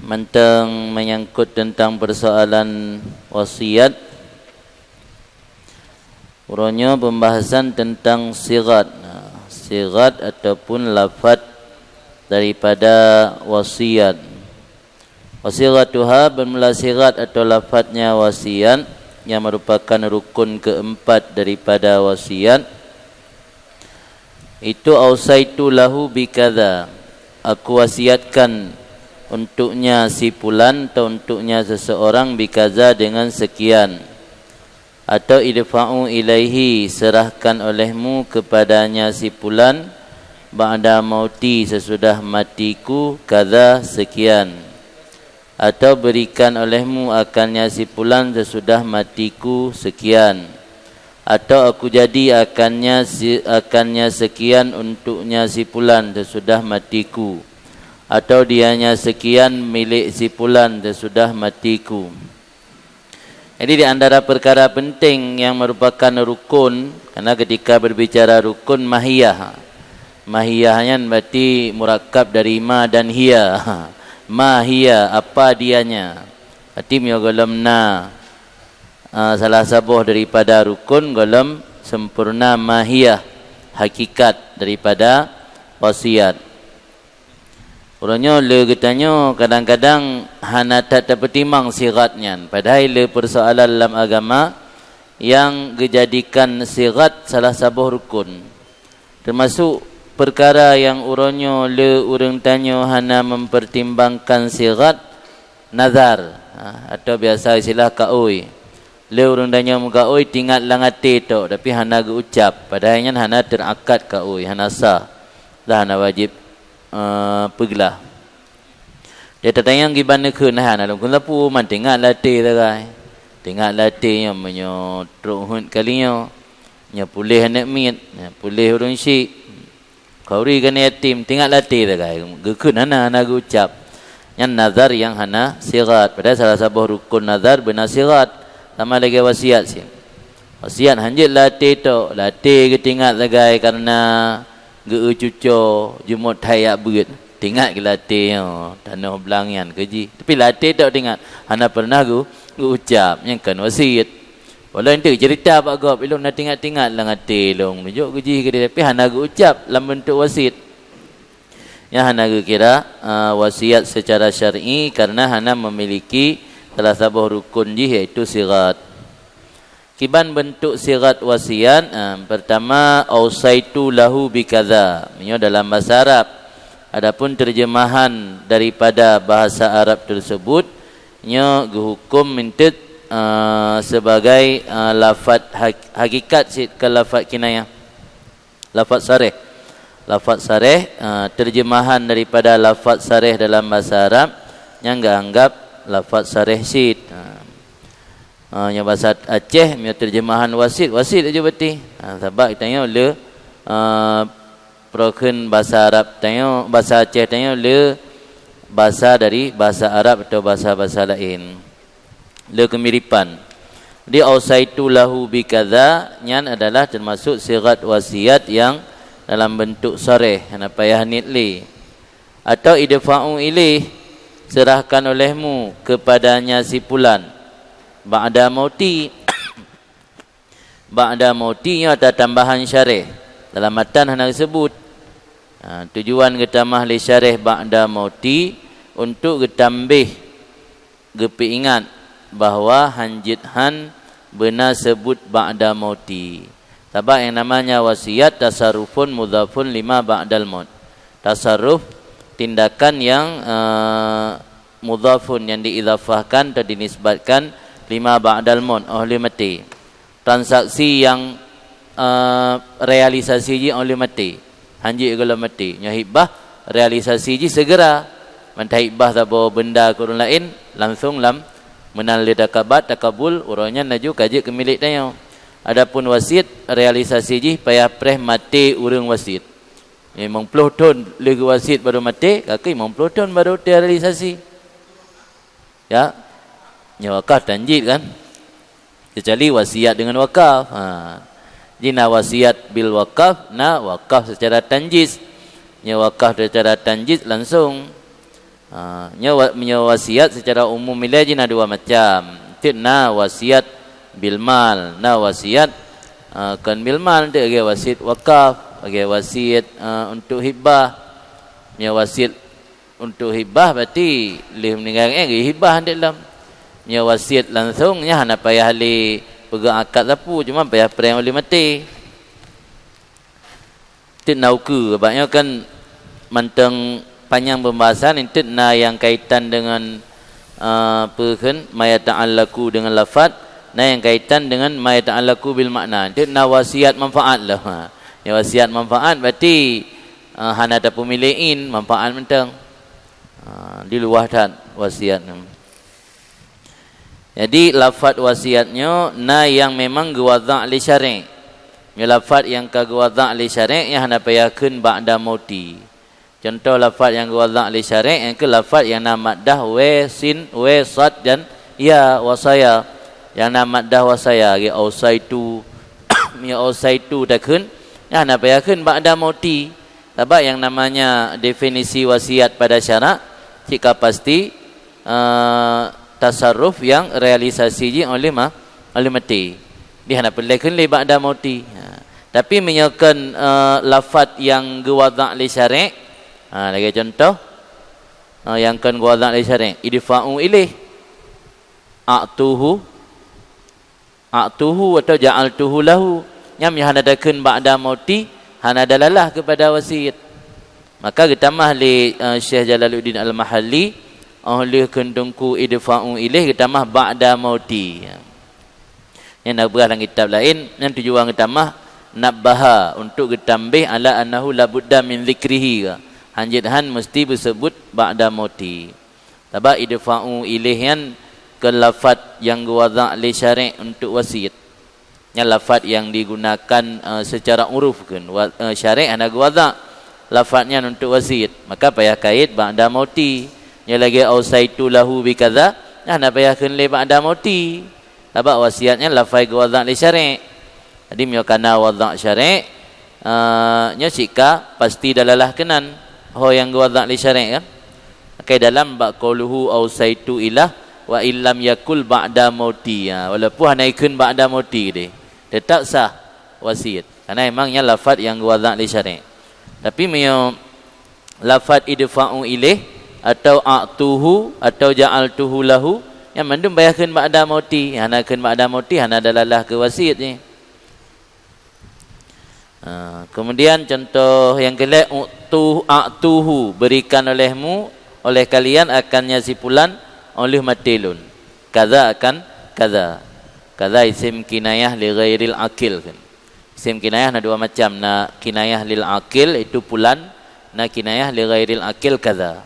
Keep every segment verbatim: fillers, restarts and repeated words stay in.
Mantong menyangkut tentang persoalan wasiat, uroe nyoe pembahasan tentang sigat. Nah, sigat ataupun lafaz daripada wasiat. Wa sighatuha, bermula sigat atau lafaznya wasiat, yang merupakan rukun keempat daripada wasiat, itu, "Ausaitu lahu bikadza", aku wasiatkan untuknya si fulan atau untuknya seseorang bikadza, dengan sekian. Atau, "Idfa'u ilaihi", serahkan olehmu kepadanya si fulan, "ba'da mauti", sesudah matiku, "kadza", sekian. Atau, "Berikan olehmu akannya si fulan sesudah matiku, sekian." Atau, "Aku jadi akannya si-, akannya sekian untuknya si fulan sesudah matiku." Atau, "Dianya sekian milik si fulan sesudah matiku." Jadi, di antara perkara penting yang merupakan rukun, karena ketika berbicara rukun, mahiyah. Mahiyah nyan berarti murakkab dari ma dan hiya. Ma hiya, apa dianya. Berarti meunyoe gohlom na, ah, salah saboh daripada rukun, gohlom sempurna mahiyah, hakikat daripada wasiat. Uroe nyoe le geutanyoe kadang-kadang hana that tapeutimang sigat nyan, padahai le persoalan lam agama nyang geujadikan sigat salah saboh rukun. Teumasok peukara nyang uroe nyoe le ureuëng tanyoe hana mempertimbangkan sigat, nazar, ha, atau biasa istilah kaôi. Le ureuëng tanyoe meukaôi teuingat lam até tok, tapi hana geuucap, padahai nyan hana teurakad kaôi, hana sah, dan hana wajéb, eh, peuglah. Di tatanyong kiban neukheun, hana lôn kheun sapeue, man teuingat lam até sagai. Teuingat lam até nyoe meunyoe trok heuet kali nyoe, nyoe puléh aneuëk miet, nyoe puléh ureuëng syik. Khauri keuneuk yatim, teuingat lam até sagai, geukheun hana, hana geuucap. Nyan nazar nyang hana sigat, padahai salah saboh rukun nazar beuna sigat, sama lagée wasiat cit. Wasiat hanjeuet lam até tok, lam até geuteuingat sagai kareuna geu-eu cuco, jumôt that jak beuet. Teuingat keu lam até nyoe, tanoh blang nyan keu jih. Tapi lam até tok teuingat, hana peureunah geu-, geuucap, nyan kon wasiat. Walau enteuk ceurita bak gob, ilôn na teuingat-teuingat lam até lôn, neujok keu jih keudeh, tapi hana geuucap lam beuntok wasiat. Nyan hana geukira, a, wasiat secara syar'i kareuna hana memiliki salah saboh rukun jih, yaitu sigat. Kiban beuntok sigat wasiat, a, pertama, "Ausaitu lahu bikadza", meunyoe dalam bahasa Arab. Adapun terjemahan daripada bahasa Arab tersebut, nyoe geuhuköm meunteuek, eh, sebagai, eh, lafaz hak-, hakikat cit keu lafaz kinayah. Lafaz sareh. Lafaz sareh, eh, terjemahan daripada lafaz sareh dalam bahasa Arab nyang geuanggap lafaz sareh cit. Eh, eh, nyang bahasa Aceh, meunyoe terjemahan wasiat, wasiat laju berarti. Eh, sabab geutanyoe le, eh, Peurokheun basa Arab tanyoe, basa Aceh tanyoe le basa dari basa Arab atau basa-basa laén. Le keumiripan. Di "ausaitu lahu bikadza" nyan adalah teumasok sigat wasiat nyang dalam beuntok sareh, hana payah niet lé. Atau "idfa'u ilaih", serahkan olehmu kepadanya si pulan. Ba'da mauti, ba'da mauti nyoe ata tambahan syareh. Dalam matan hana geuseubut. Ha, tujuan geutamah lé syareh ba'da mauti untuk geutambeh geupeuingat bahwa hanjeuet han beuna seubut ba'da mauti. Sabab nyang namanya wasiat tasarrufun mudhafun lima ba'dal maut. Tasarruf, tindakan nyang, eh, mudhafun, nyang diidhafahkan atau dinisbatkan lima ba'dal maut, óh lheueh maté. Transaksi nyang, eh, realisasi jih óh lheueh maté, hanjeuet gohlom maté. Nyoe hibah, realisasi jih segera. Mantah hibah saboh beunda keu ureuëng laén, langsong lam meunan lé takabat, takabul, uroe nyan laju ka jeuet keu milék tanyoe. Adapun wasiat, realisasi jih payah preh maté ureuëng wasiat. Limong ploh thon lheueh geuwasiat baru maté, ka keuh limong ploh thon baru teurealisasi. Ya. Nyoe wakaf tanjid kan? Kecuali wasiat dengan wakaf. Ha. Jadi na wasiat bil wakaf, na wakaf secara tanjiz. Nyoe wakaf secara tanjiz langsung. Ha, nyoe wa-, meunyoe wasiat secara umum ilée jih na dua macam. Teuk na wasiat bil mal, na wasiat, ha, kon bil mal, teuk lagée wasiat wakaf, lagée wasiat, ha, untuk hibah. Meunyoe wasiat untuk hibah, berarti lheueh meuninggai, eh, hibah teuk lom. Meunyoe wasiat langsong, nyan hana payah lé peugah akad sapeue, cuma payah prang lé maté. Teuk na ukeue, bak nyoe kan mantong panyang pembahasan, teuk na nyang kaitan deungon, eh, peue kheun, ma yata'allaqu deungon lafaz, na nyang kaitan deungon ma yata'allaqu bil makna. Teuk na wasiat manfaat lom. Ha. Nyang wasiat manfaat berarti, eh, hana tapeumilék in, manfaat mantong. Ha, di luwa that wasiat nyan. Jadi, lafaz wasiat nyoe na nyang memang geuwadha' lé syarek. Nyoe lafaz nyang ka geuwadha' lé syarek nyang hana payah kheun ba'da mauti. Contoh lafaz nyang geuwadha' lé syarek, nyang keu lafaz nyang na maddah we, sin, we, sad, dan ya, wasaya. Nyang na maddah wasaya, lagée ausaitu. Meunyoe ausaitu takheun, nyang hana payah kheun ba'da mauti. Sabab nyang namanya definisi wasiat pada syarak, cit ka pasti eh, tasarruf nyang realisasi jih oleh ma-, oleh maté. Di hana peureulée kheun lé ba'da mauti. Ha. Tapi meunyoe kon, eh, lafaz nyang geuwadha' lé syarek, ha, lagée contoh, eh, nyang kon geuwadha' lé syarek, idfa'u ilaih, a'tuhu, a'tuhu atau ja'altuhu lahu. Nyan meunyoe hana takheun ba'da mauti, hana dalalah keupada wasiat. Maka geutamah lé, eh, Syekh Jalaluddin Al-Mahalli, óh lheueh kheun teungku idfa'u ilaih geutamah ba'da mauti. Nyan na geupeugah lam kitab laén, nyan tujuan geutamah nabbaha untuk geutambéh ala annahu la budda min dzikrihi. Hanjeuet han meusti beuseubut ba'da mauti. Sabab idfa'u ilaih nyan kon lafaz nyang geuwadha' lé syarek untuk wasiat. Nyan lafaz nyang digunakan, eh, secara uruf kan. Wa-, eh, syarek hana geuwadha' lafaz nyan untuk wasiat. Maka payah kait ba'da mauti. Nyoe lagée ausaitu lahu bi kadza, hana payah kheun lé ba'da mauti. Sabab wasiat nyan lafaz geuwadha' lé syarek. Jadi meunyoe kana wadha' syarek, eh, nyoe cit ka pasti dalalah keunan ho nyang geuwadha' lé syarek kan. Akai dalam bak qauluhu ausaitu ilah wa illam yakul ba'da mauti. Ha, walaupun hana ikheun ba'da mauti deh, teutap sah wasiat. Karena memang nyan lafaz nyang geuwadha' lé syarek. Tapi meunyoe lafaz idfa'u ilaih atau a'tuhu atau ja'altuhu lahu, nyan mandum payah kheun ba'da mauti. Hana kheun ba'da mauti, hana dalalah keu wasiat jih. Ha, kemudian contoh nyang keulhée, u'tu-, a'tuhu, berikan olehmu, oleh kalian akannya si pulan, óh lheueh maté lôn. Kadza akan kadza. Kadza isim kinayah li ghairil aqil kan. Isim kinayah na dua macam, na kinayah lil aqil, itu pulan, na kinayah li ghairil aqil kadza.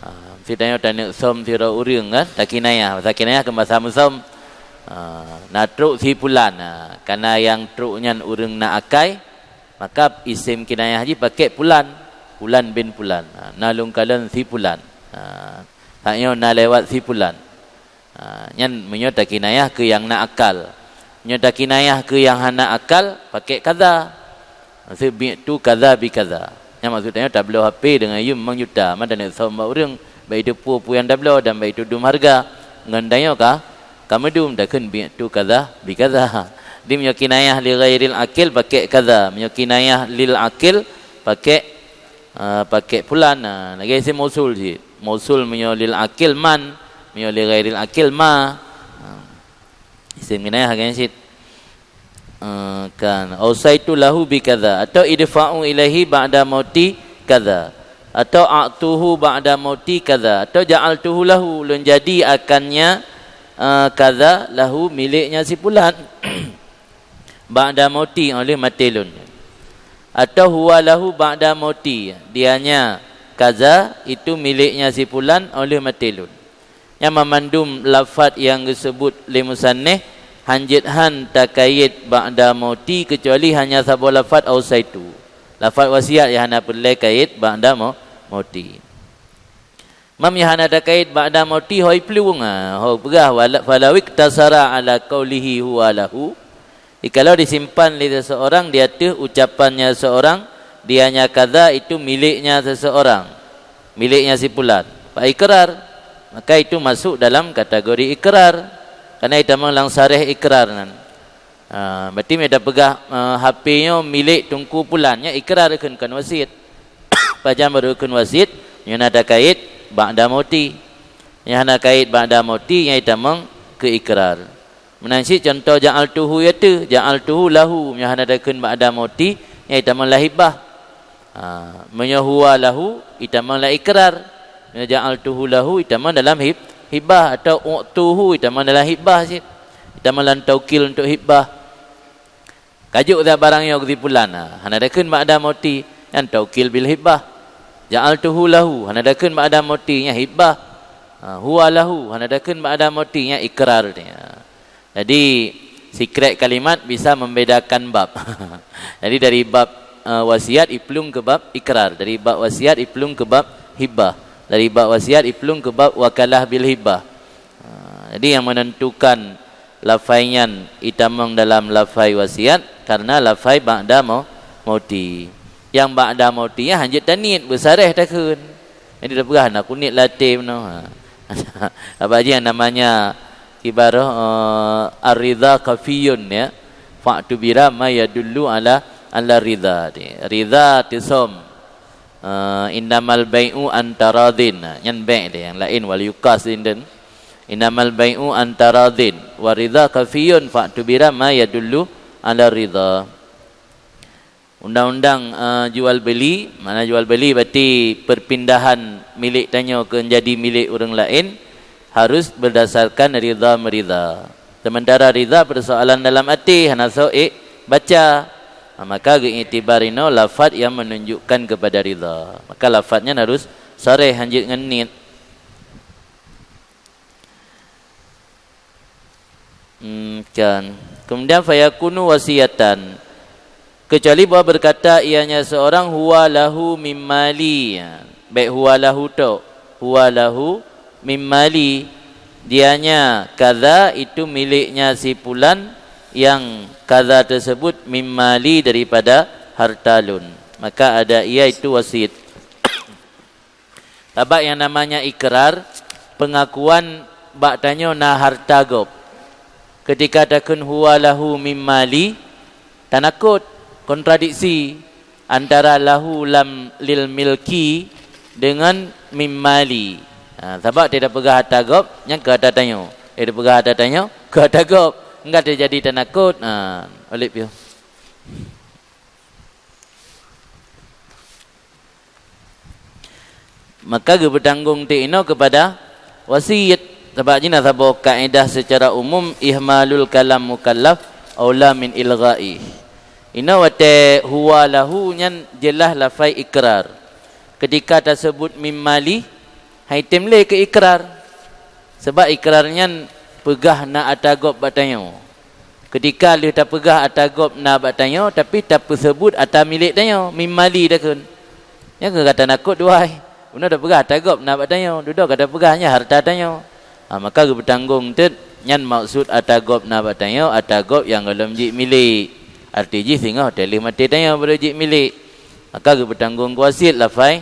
Ha, maksud tanyoe taneuk som sidroe ureuëng kan, takinayah. Basa kinayah keu basa meusom. Ha, na trok si pulan. Ha, kana nyang trok nyan ureuëng na akai, maka isim kinayah jih pakai pulan. Pulan bin pulan. Ha, na lôn kalon si pulan. Ha, saat nyoe na lewat si pulan. Ha, nyan meunyoe takinayah keu nyang na akal. Meunyoe takinayah keu nyang hana akal, pakai kadza. Maksud bi'tu kadza bi kadza. Nyan maksud tanyoe tabloe H P deungon yum limong juta, mantong taneuk som bak ureuëng, baik itu peue-peue nyang tabloe dan baik itu dum harga. Ngon tanyoe ka, ka meudum takheun bi'tu kadza bi kadza. Di meunyoe kinayah li ghairil aqil pakai kadza, meunyoe kinayah lil aqil pakai, ah, pakai pulan. Ah, lagée isim mausul cit. Mausul meunyoe lil aqil man, meunyoe li ghairil aqil ma. Ah. Isim kinayah kan cit. Eh, kan, ausaitu lahu bi kadza, atau idfa'u ilaihi ba'da mauti kadza, atau a'tuhu ba'da mauti kadza, atau ja'altuhu lahu, lôn jadi akannya, eh, kadza lahu, miléknya si pulan, ba'da mauti, óh lheueh maté lôn. Atau huwa lahu ba'da mauti, dianya kadza itu miléknya si pulan óh lheueh maté lôn. Nyan mamandum lafaz nyang geuseubut lé musannif hanjeuet han takayét ba'da mauti keucuali hanya saboh lafaz ausaitu. Lafaz wasiat nyang hana peureulée kayét ba'da mau-, mauti. Mam nyang hana takayét ba'da mauti hôi plueng, ha, hôi peugah wala-, falau iktasara ala qaulihi huwa lahu. Jikalau disimpan lé seseorang di ateueh ucapannya seseorang, dianya kadza itu miléknya seseorang, miléknya si pulan. Pak ikrar, maka itu masuk dalam kategori ikrar. Karena itamong lam sareh ikrar nan. Ha, berarti meunyoe tapeugah, eh, H P nyoe milék Teungku Pulan, nyan ikrar kheun, kon wasiet. Pajan baru kheun wasiet, nyoe na takait ba'da mauti. Nyang hana kait ba'da mauti, nyan itamong keu ikrar. Meunan cit contoh ja'altuhu yaitu, ja'altuhu lahu, nyoe hana takheun ba'da mauti, nyan itamong lam hibah. Ha, meunyoe huwa lahu, itamong lam ikrar. Meunyoe ja'altuhu lahu, itamong dalam hib-, hibah, atau u'tuhu, itamong dalam hibah cit. Itamong lam taukil untuk hibah. Kajok that barang nyoe keu si pulan, ha, hana takheun ba'da mauti, nyan taukil bil hibah. Ja'altuhu lahu, hana takheun ba'da mauti, nyan hibah. Ha, huwa lahu, hana takheun ba'da mauti, nyan ikrar. Ha. Jadi, secret kalimat bisa membedakan bab. Jadi, dari bab, eh, wasiat iplueng ke bab ikrar. Dari bab wasiat iplueng ke bab hibah. Dari bab wasiat iplueng ke bab wakalah bil hibah. Ha, jadi, yang menentukan lafai nyan itamong dalam lafai wasiat karena lafai ba'da mau-, mauti. Yang ba'da mauti nyan hanjeuet taniet, beusareh takheun. Jadi, tapeugah na kuniet lam até meunoe. Ha. Apa aja yang namanya ibarat, eh, ar-ridha khafiyun, ya. Fa'tubira ma yadullu ala, ala ridha. Ridha teusom. Eh, innamal bai'u an taradhin. Nah, nyan bai' deh, nyang laén wal yuqas sinden. Innamal bai'u an taradhin. Wa ridha khafiyun fa'tubira ma yadullu ala ridha. Undang-undang, eh, jual beli, makna jual beli berarti perpindahan milék tanyoe keu jadi milék ureuëng laén, harus berdasarkan ridha meridha. Sementara ridha persoalan dalam até, hana soe ék baca. Ha, maka geuiktibar inoe lafaz yang menunjukkan kepada ridha. Maka lafaz nyan harus sareh, hanjeuet ngon niet. Hmm, kan. Kemudian fayakunu wasiyatan. Kecuali bahwa berkata ianya seorang, "Huwa lahu mim mali." Ya, baik huwa lahu tok. "Huwa lahu mim mali." Dianya kaza itu miliknya si pulan yang kaza tersebut mim mali daripada harta lôn. Maka ada ia itu wasiet. Sabab nyang namanya ikrar, pengakuan bak tanyoe na harta gob. Ketika takheun huwa lahu mim mali, tanakot, kontradiksi antara lahu lam lil milki dengan mim mali. Ha, sabab tapeugah harta gob, nyan keu harta tanyoe. Tapeugah harta tanyoe, keu harta gob. Enggak teujadi tanakot. Ha, oleh piôh. Maka geupeutanggong teuk inoe keupada wasiet. Sabab jih na saboh kaedah seucara umum, ihmalul kalam mukallaf aula min ilghaih. Inoe watée huwa lahu nyan jeulaih lafai ikrar. Keutika taseubut mim mali, han item lé keu ikrar. Sabab ikrar nyan peugah na ata gob bak tanyoe. Keutika lheueh tapeugah ata gob na bak tanyoe, tapi tapeuseubut ata milék tanyoe, mim mali takheun. Nyan keuh ka tanakot dua ai. Bunoe tapeugah ata gob na bak tanyoe, dudoe ka tapeugah nyan harta tanyoe. Ha, maka geupeutanggong teuk nyan maksud ata gob na bak tanyoe, ata gob nyang gohlom jeuet milék. Arti jih singoh teuh lheueh maté tanyoe baru jeuet milék. Maka geupeutanggong keu wasiet lafai,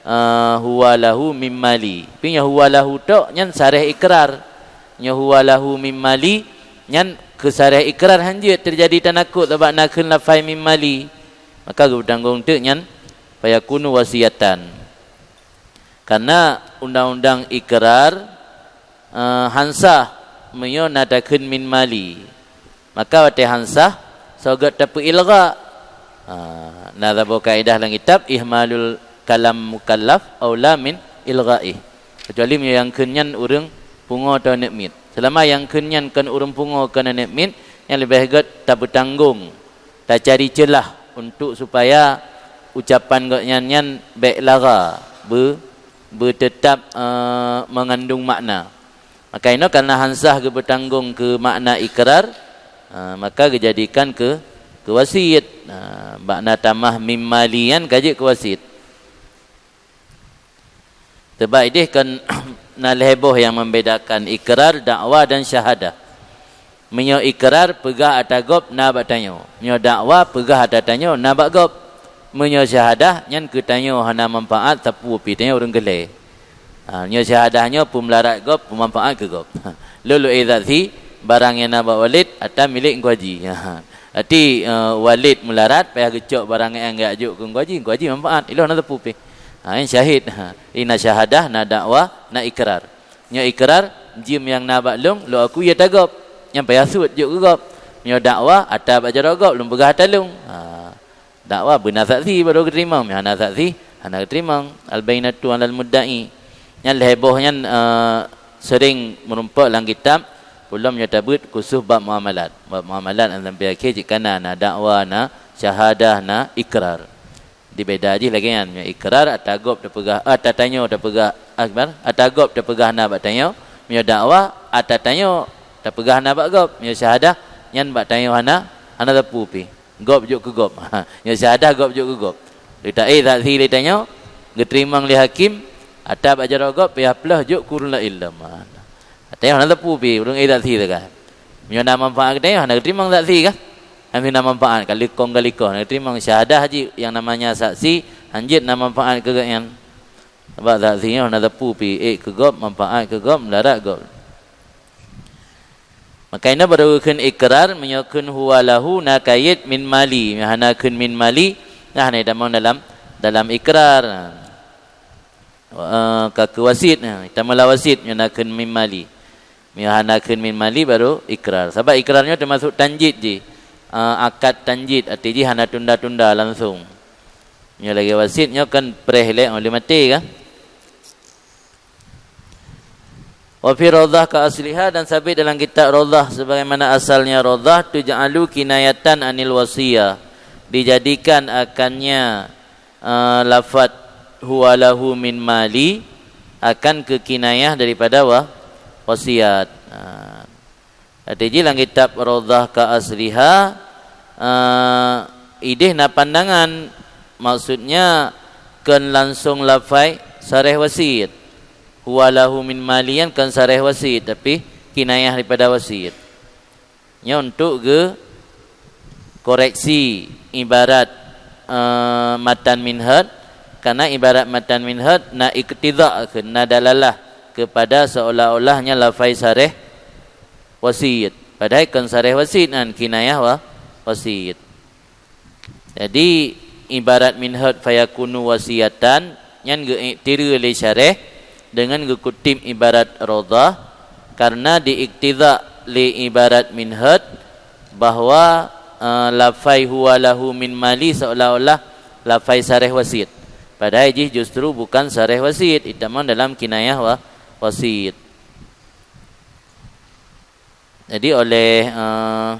eh, huwa lahu mim mali. Tapi nyoe huwa lahu tok nyan sareh ikrar. Nyoe huwa lahu mim mali nyan keu sareh ikrar han jeuet teujadi tanakot sabab na kheun lafai mim mali. Maka geupeutanggong teuk nyan fayakunu wasiyatan. Karena undang-undang ikrar, eh, han sah meunyoe na takheun mim mali. Maka watée han sah, soe göt tapeuilgha. Ha, na saboh kaedah lam kitab, ihmalul kalam mukallaf aula min ilghaih. Kecuali meunyoe nyang kheun nyan ureuëng pungo atau aneuk miet. Seulama nyang kheun nyan kon ureuëng pungo, kon aneuk miet, nyan leubeh göt tapeutanggong, tacari ceulah untuk supaya ucapan gobnyan nyan bék lara, beu-, beuteutab, eh, meungandung makna. Maka inoe karena han sah geupeutanggong keu makna ikrar, ha, maka geujadikan keu, keu wasiet. Ha, makna tamah mim mali nyan ka jeuet keu wasiet. Teuma ideh kon na lhée boh nyang membedakan ikrar, dakwa dan syahadah. Meunyoe ikrar peugah ata gob na bak tanyoe. Meunyoe dakwa peugah ata tanyoe na bak gob. Meunyoe syahadah nyan keu tanyoe hana manfaat, sapeue pih tanyoe ureuëng keu lhée. Ha, nyoe syahadah nyoe peumularat gob, peumanfaat keu gob. Lôn lôn ék saksi, barang nyang na bak Walid ata milék Teungku Haji. Ha. Berarti, eh, Walid mularat, payah geucok barang nyan geujok keu Teungku Haji, Teungku Haji manfaat. Ilôn hana teupeu pih. Ha, nyan syahid. Ha. Jadi na syahadah, na dakwa, na ikrar. Nyoe ikrar, jeuem nyang na bak lôn, lôn akui ata gob. Nyan payah sut jok keu gob. Nyoe dakwa, ata bak jaroe gob, lôn peugah ata lôn. Ha. Dakwa beuna saksi baru geuteurimong, meunyo hana saksi, hana geuteurimong. Al-bayyinatu 'alal mudda'i. Nyan lhèe boh nyan, eh, seuring meurumpok lam kitab, peulom nyoe tabeuet khusus bab muamalat. Bab muamalat nyang sampai akhé cit ka na, na dakwa, na syahadah, na ikrar. Dibeda jih lagèe nyan, meunyo ikrar ata gob tapeugah, eh, ata tanyoe tapeugah, akbar, ata gob tapeugah na bak tanyoe, meunyo dakwa ata tanyoe tapeugah na bak gob, meunyo syahadah nyan bak tanyoe hana, hana teupeu pih. Gob jok keu gob. Nyoe syahadah gob jok keu gob. Lé taék saksi lé tanyoe, geuteurimong lé hakim, ata bak jaroe gob, payah ploh jok keu ureueng laén lom. Ata nyoe hana teupeu pih, ureueng ék saksi teuka. Meunyoe na manfaat keu tanyoe, hana geuteurimong saksi kah? Hana na manfaat, ka likong, ka likong, hana geuteurimong syahadah jih nyang namanya saksi, hanjeuet na manfaat keu gobnyan. Sabab saksi nyoe hana teupeu pih, ék keu gob, manfaat keu gob, mularat gob. Maka inoe baru kheun ikrar, meunyoe kheun huwa lahu na kayèt min mali. Meunyoe hana kheun min mali, nah, hana tamong dalam, dalam ikrar. Eh, ka keu wasiet, nah, tamong lam wasiet, meunyoe na kheun min mali. Meunyoe hana kheun min mali, baru ikrar. Sabab ikrar nyoe teumasuk tanjid jih. Eh, akad tanjid, arti jih hana tunda-tunda langsung. Meunyoe lagèe wasiet nyoe kan preh lé, oh, lé maté kan? Wa fi Raudhah ka asliha, dan sabit dalam kitab Raudhah sebagaimana asalnya Raudhah, tuj'alu kinayatan anil wasiyah, dijadikan akannya, eh, lafaz huwa lahu min mali akan keu kinayah daripada wa-, wasiat. Ah. Arti jih lam kitab Raudhah ka asliha, eh, idéh na pandangan, maksudnya kon langsung lafai sareh wasiet. Huwa lahu min mali nyan kon sareh wasiet, tapi kinayah daripada wasiet. Nyoe untuk geu-, koreksi ibarat, eh, matan minhaj, karena ibarat matan minhaj na iktidha keu, na dalalah kepada seolah-olah nyan lafai sareh wasiet. Padahai kon sareh wasiet nyan, kinayah wa-, wasiet. Jadi, ibarat minhaj fayakunu wasiyatan, nyan geuiktireue lé syareh deungon geukutip ibarat Raudhah, karena diiktiza lé ibarat minhaj bahwa, eh, lafai huwa lahu min mali seolah-olah lafai sareh wasiet. Padahai jih justru bukan sareh wasiet, itamong dalam kinayah wa-, wasiet. Jadi oleh, eh,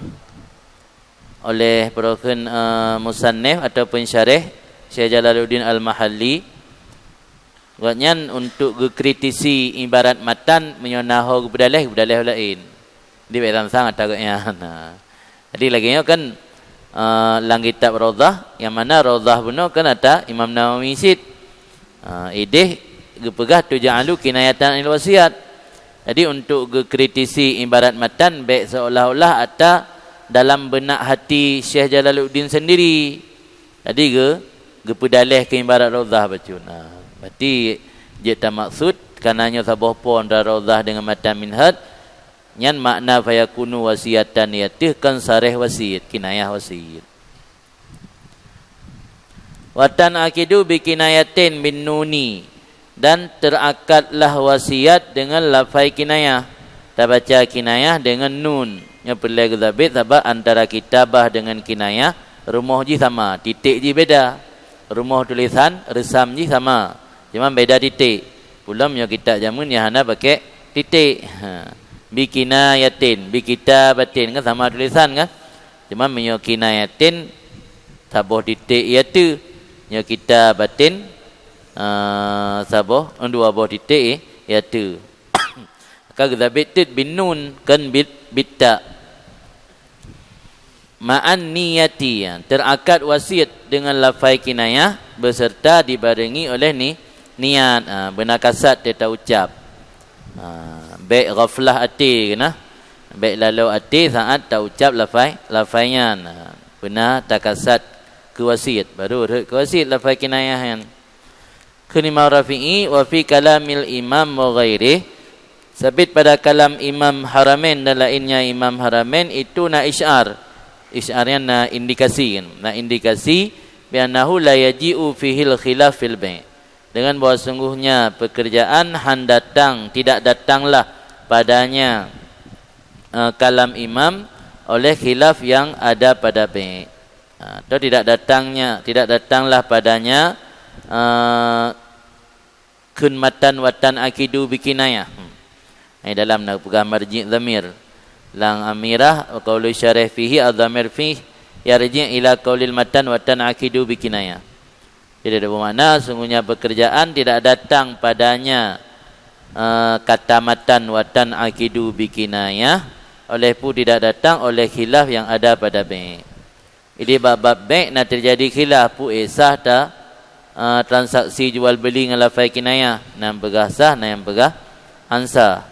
oleh peurokon, eh, musannif ataupun syareh Syekh Jalaluddin Al-Mahalli, gobnyan untuk geukritisi ibarat matan meunyoe na ho geupeudaleh, geupeudaleh laén. Di bak sang-sang ata gobnyan. Nah. Jadi lagèe nyoe kan, eh, lam kitab Raudhah, nyang mana Raudhah bunoe kan ata Imam Nawawi cit. Ah, idéh geupeugah tuj'alu kinayatan anil wasiat. Jadi, untuk geukritisi ibarat matan, bèk seolah-olah ata dalam beunak hati Syekh Jalaluddin sendiri. Jadi, geu-, geupeudaleh keu ibarat Raudhah bacut. Nah, berarti jeuet tamaksud, karena nyoe saboh po antara Raudhah deungon matan minhaj, nyan makna fayakunu wasiyatan, yaitu kon sareh wasiet, kinayah wasiet. Wa tan'aqidu bi kinayatin bin nuni, dan teuakadlah wasiat deungon lafai kinayah. Tabaca kinayah deungon nun. Nyoe peureulèe geusabet sabab antara kitabah deungon kinayah rumoh jih sama, titék jih beda. Rumoh tulésan, reusam jih sama, cuma beda titék. Pulom nyoe kitab jameun nyang hana pakèk titék. Ha. Bi kinayatin, bi kitabatin, kan sama tulésan kan? Cuma meunyoe kinayatin, saboh titék ié ateueh. Nyoe kitabatin, eh, saboh, dua boh titék ié ateueh. Ka geusabet teuk bin nun, kon bit-, bit ta. Ma'an niyati, ya, teuakad wasiet deungon lafai kinayah beuseurta dibarengi oleh ni-, niat, ha, beuna kasad teuka taucap. Ha, bèk ghaflah até keunan. Bèk lalo até saat taucap lafai, lafai nyan. Ha, beuna takasad keu wasiet, baru rhot keu wasiet lafai kinayah nyan. Kheun Imam Rafi'i, "Wa fi kalamil imam wa ghairih," sabit pada kalam Imam Haramain dan lainnya Imam Haramain itu na isy'ar. Isy'ar nyan na indikasi, kan? Na indikasi, "bi annahu la yaji'u fihil khilaf fil bai'." Dengan bahwa sungguhnya pekerjaan han datang, tidak datanglah padanya, eh, kalam imam oleh khilaf yang ada pada bai'. Ah, atau tidak datangnya, tidak datanglah padanya, eh, kheun matan wa tan'aqidu bi kinayah. Hmm. Ai dalam na peugah marji' dhamir. Lam amirah, wa qaulu syarih fihi, adh-dhamir fih yarji' ila qaulil matan wa tan'aqidu bi kinayah. Jadi, ada bermakna, sungguhnya pekerjaan tidak datang padanya, eh, kata matan wa tan'aqidu bi kinayah, oleh pu tidak datang oleh khilaf yang ada pada bai'. Jadi, bab-bab bai' na terjadi khilaf, pu sah ta, eh, transaksi jual beli ngon lafai kinayah, na nyang peugah sah, na nyang peugah han sah.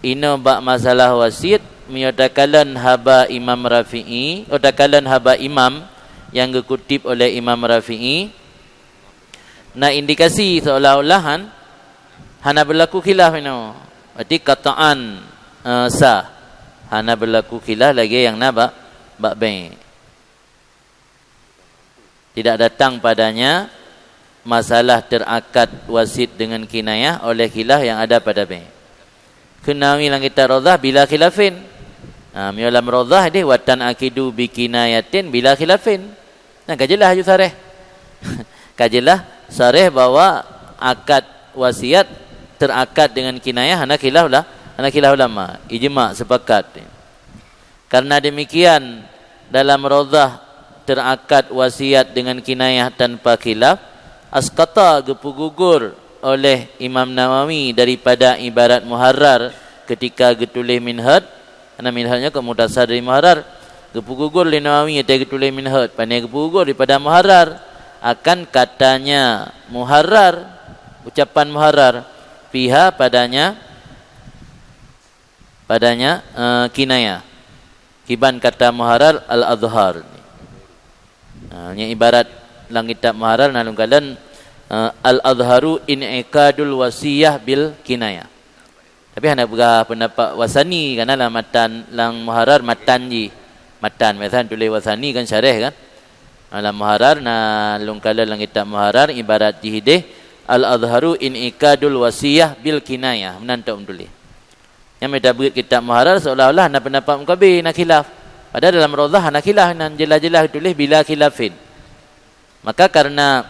Inoe bak masalah wasiet, meunyoe takalon haba Imam Rafi'i, oh, takalon haba imam nyang geukutip oleh Imam Rafi'i, na indikasi seolah-olah han, hana berlaku khilaf inoe. Berarti qat'an, eh, sah. Hana berlaku khilaf lagèe nyang na bak, bak bai'. Tidak datang padanya masalah terakad wasiet dengan kinayah oleh khilaf yang ada pada bai'. Kheun Nawawi lam kitab Raudhah bila khilafin. Ha, meunyoe lam Raudhah deh, "Wa tan'aqidu bi kinayatin bila khilafin." Nah, ka jeulaih laju sareh. Ka jeulaih sareh bahwa akad wasiat terakad dengan kinayah hana khilaf lah, hana khilaf ulama. Ijma', sepakat. Karena demikian, dalam Raudhah terakad wasiat dengan kinayah tanpa khilaf, asqata, geupeugugor oleh Imam Nawawi daripada ibarat muharrar ketika geutuléh minhaj, karena minhaj nyoe keu mukhtasar dari muharrar, geupeugugor lé Nawawi watèe geutuléh minhaj, pane geupeugugor daripada muharrar, akan katanya muharrar, ucapan muharrar, fiha, padanya, padanya, eh, kinayah. Kiban kata muharrar al-azhar. Ha, nyan ibarat lam kitab muharrar na lôn kalon, eh, al-azharu in'iqadul wasiyah bil kinayah. Tapi hana peugah pendapat Wasani, karena lam matan, lam muharrar matan jih. Matan, biasa tuléh Wasani kan syarah kan. Lam muharrar na lôn kalon lam kitab muharrar ibarat jih deh, al-azharu in'iqadul wasiyah bil kinayah. Meunan tok meutuléh. Nyan meunyoe tabeuet kitab muharrar seolah-olah na pendapat mukabe, na khilaf. Padahal dalam Raudhah hana khilaf, nan jeulaih-jeulaih tuléh bila khilafin. Maka karena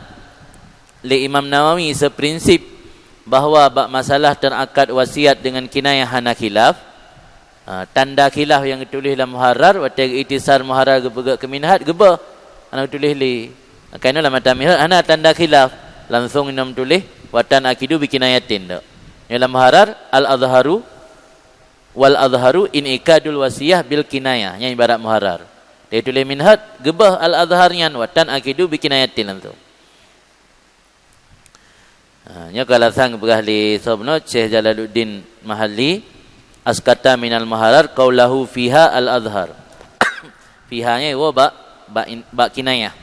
lé Imam Nawawi seprinsip bahwa bak masalah terakad wasiat dengan kinayah hana khilaf, ha, tanda khilaf nyang geutuléh lam muharrar, watèe geuikhtisar muharrar geupeugah keu minhaj, geubeuh hana geutuléh lé. Maka inoe lam matan minhaj hana tanda khilaf, langsung inom tuléh, "Wa tan'aqidu bi kinayatin," tok. Nyoe lam muharrar, "Al-azharu, wal azharu in'iqadul wasiyah bil kinayah," nyan ibarat muharrar. Di tuléh minhaj, geubeuh al-azhar nyan, "Wa tan'aqidu bi kinayatin," langsung. Ha, nyoe keu alasan geupeugah lé soe bunoe, Syekh Jalaluddin Mahalli, "Asqata minal muharrar qaulahu fiha al-azhar." Fiha nyan iwoe bak, bak in-, bak kinayah.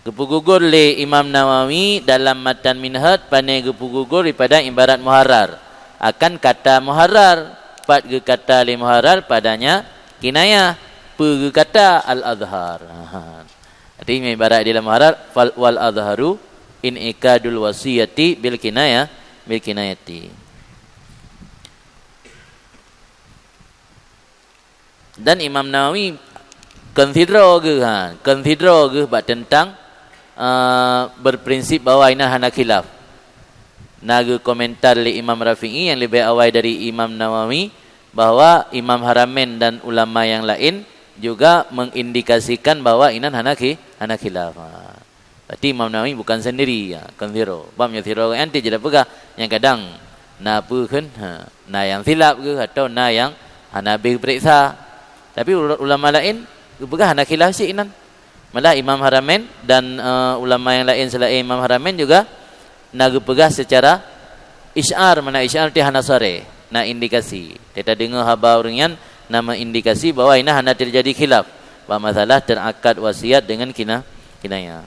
Geupeugugor lé Imam Nawawi dalam matan minhaj, pane geupeugugor daripada ibarat muharrar. Akan kata muharrar, pat geukata lé muharrar padanya kinayah, peu geukata al-azhar. Ha. Artinya ibarat di dalam muharrar, fal, "Wal azharu in'iqadul wasiyati bil kinayah, bil kinayati." Dan Imam Nawawi kon sidroe geuh, ha, kon sidroe geuh bak teuntang, eh, berprinsip bahwa inan hana khilaf. Na geukomentar lé Imam Rafi'i nyang leubeh awai dari Imam Nawawi, bahwa Imam Haramain dan ulama nyang laén juga mengindikasikan bahwa inan hana khi-, hana khilaf. Ha. Berarti Imam Nawawi bukan sendiri, ya, kon sidroe. Bab nyoe sidroe nyan ti jeuet peugah, nyang kadang na peue kheun, ha, na nyang silap geuh atau na nyang hana habéh geupeuriksa. Tapi ul-, ulama laén geupeugah hana khilaf cit inan. Malah Imam Haramain dan, eh, ulama nyang laén selaén Imam Haramain juga na geupeugah secara isy'ar, mana isy'ar ti hana sareh, na indikasi. Teuka deungoe haba ureuëng nyan na meuindikasi bahwa inan hana terjadi khilaf bak masalah terakad wasiat dengan kina-, kinayah.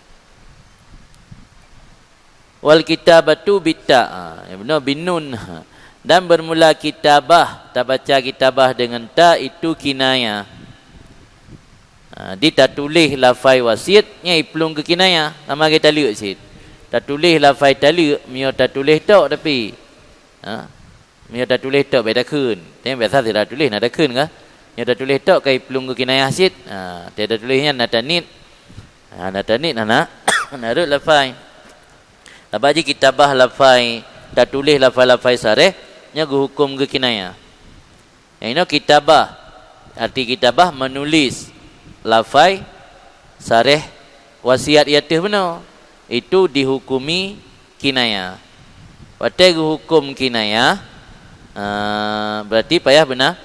Wal kitabatu bita, ha, ya beuna, binun. Dan bermula kitabah, tabaca kitabah dengan ta, itu kinayah. Ha, di tatuléh lafai wasiet, nyan iplueng keu kinayah, sama lagée taleuek cit. Tatuléh lafai taleuek, meunyoe tatuléh tok tapi. Ha, meunyoe tatuléh tok, bèk takheun. Tapi biasa sira tuléh na takheun kah? Meunyoe tatuléh tok ka iplueng keu kinayah cit. Ha, tapi tatuléh nyan na taniet. Ha, na taniet hana, hana rhot lafai. Sabab jih kitabah lafai, tatuléh lafai-lafai sareh, nyan geuhuköm keu kinayah. Nyang inoe kitabah, arti kitabah menulis lafai sareh wasiat i ateueh bunoe, itu dihukumi kinayah. Watée geuhuköm kinayah, eh, berarti payah beuna,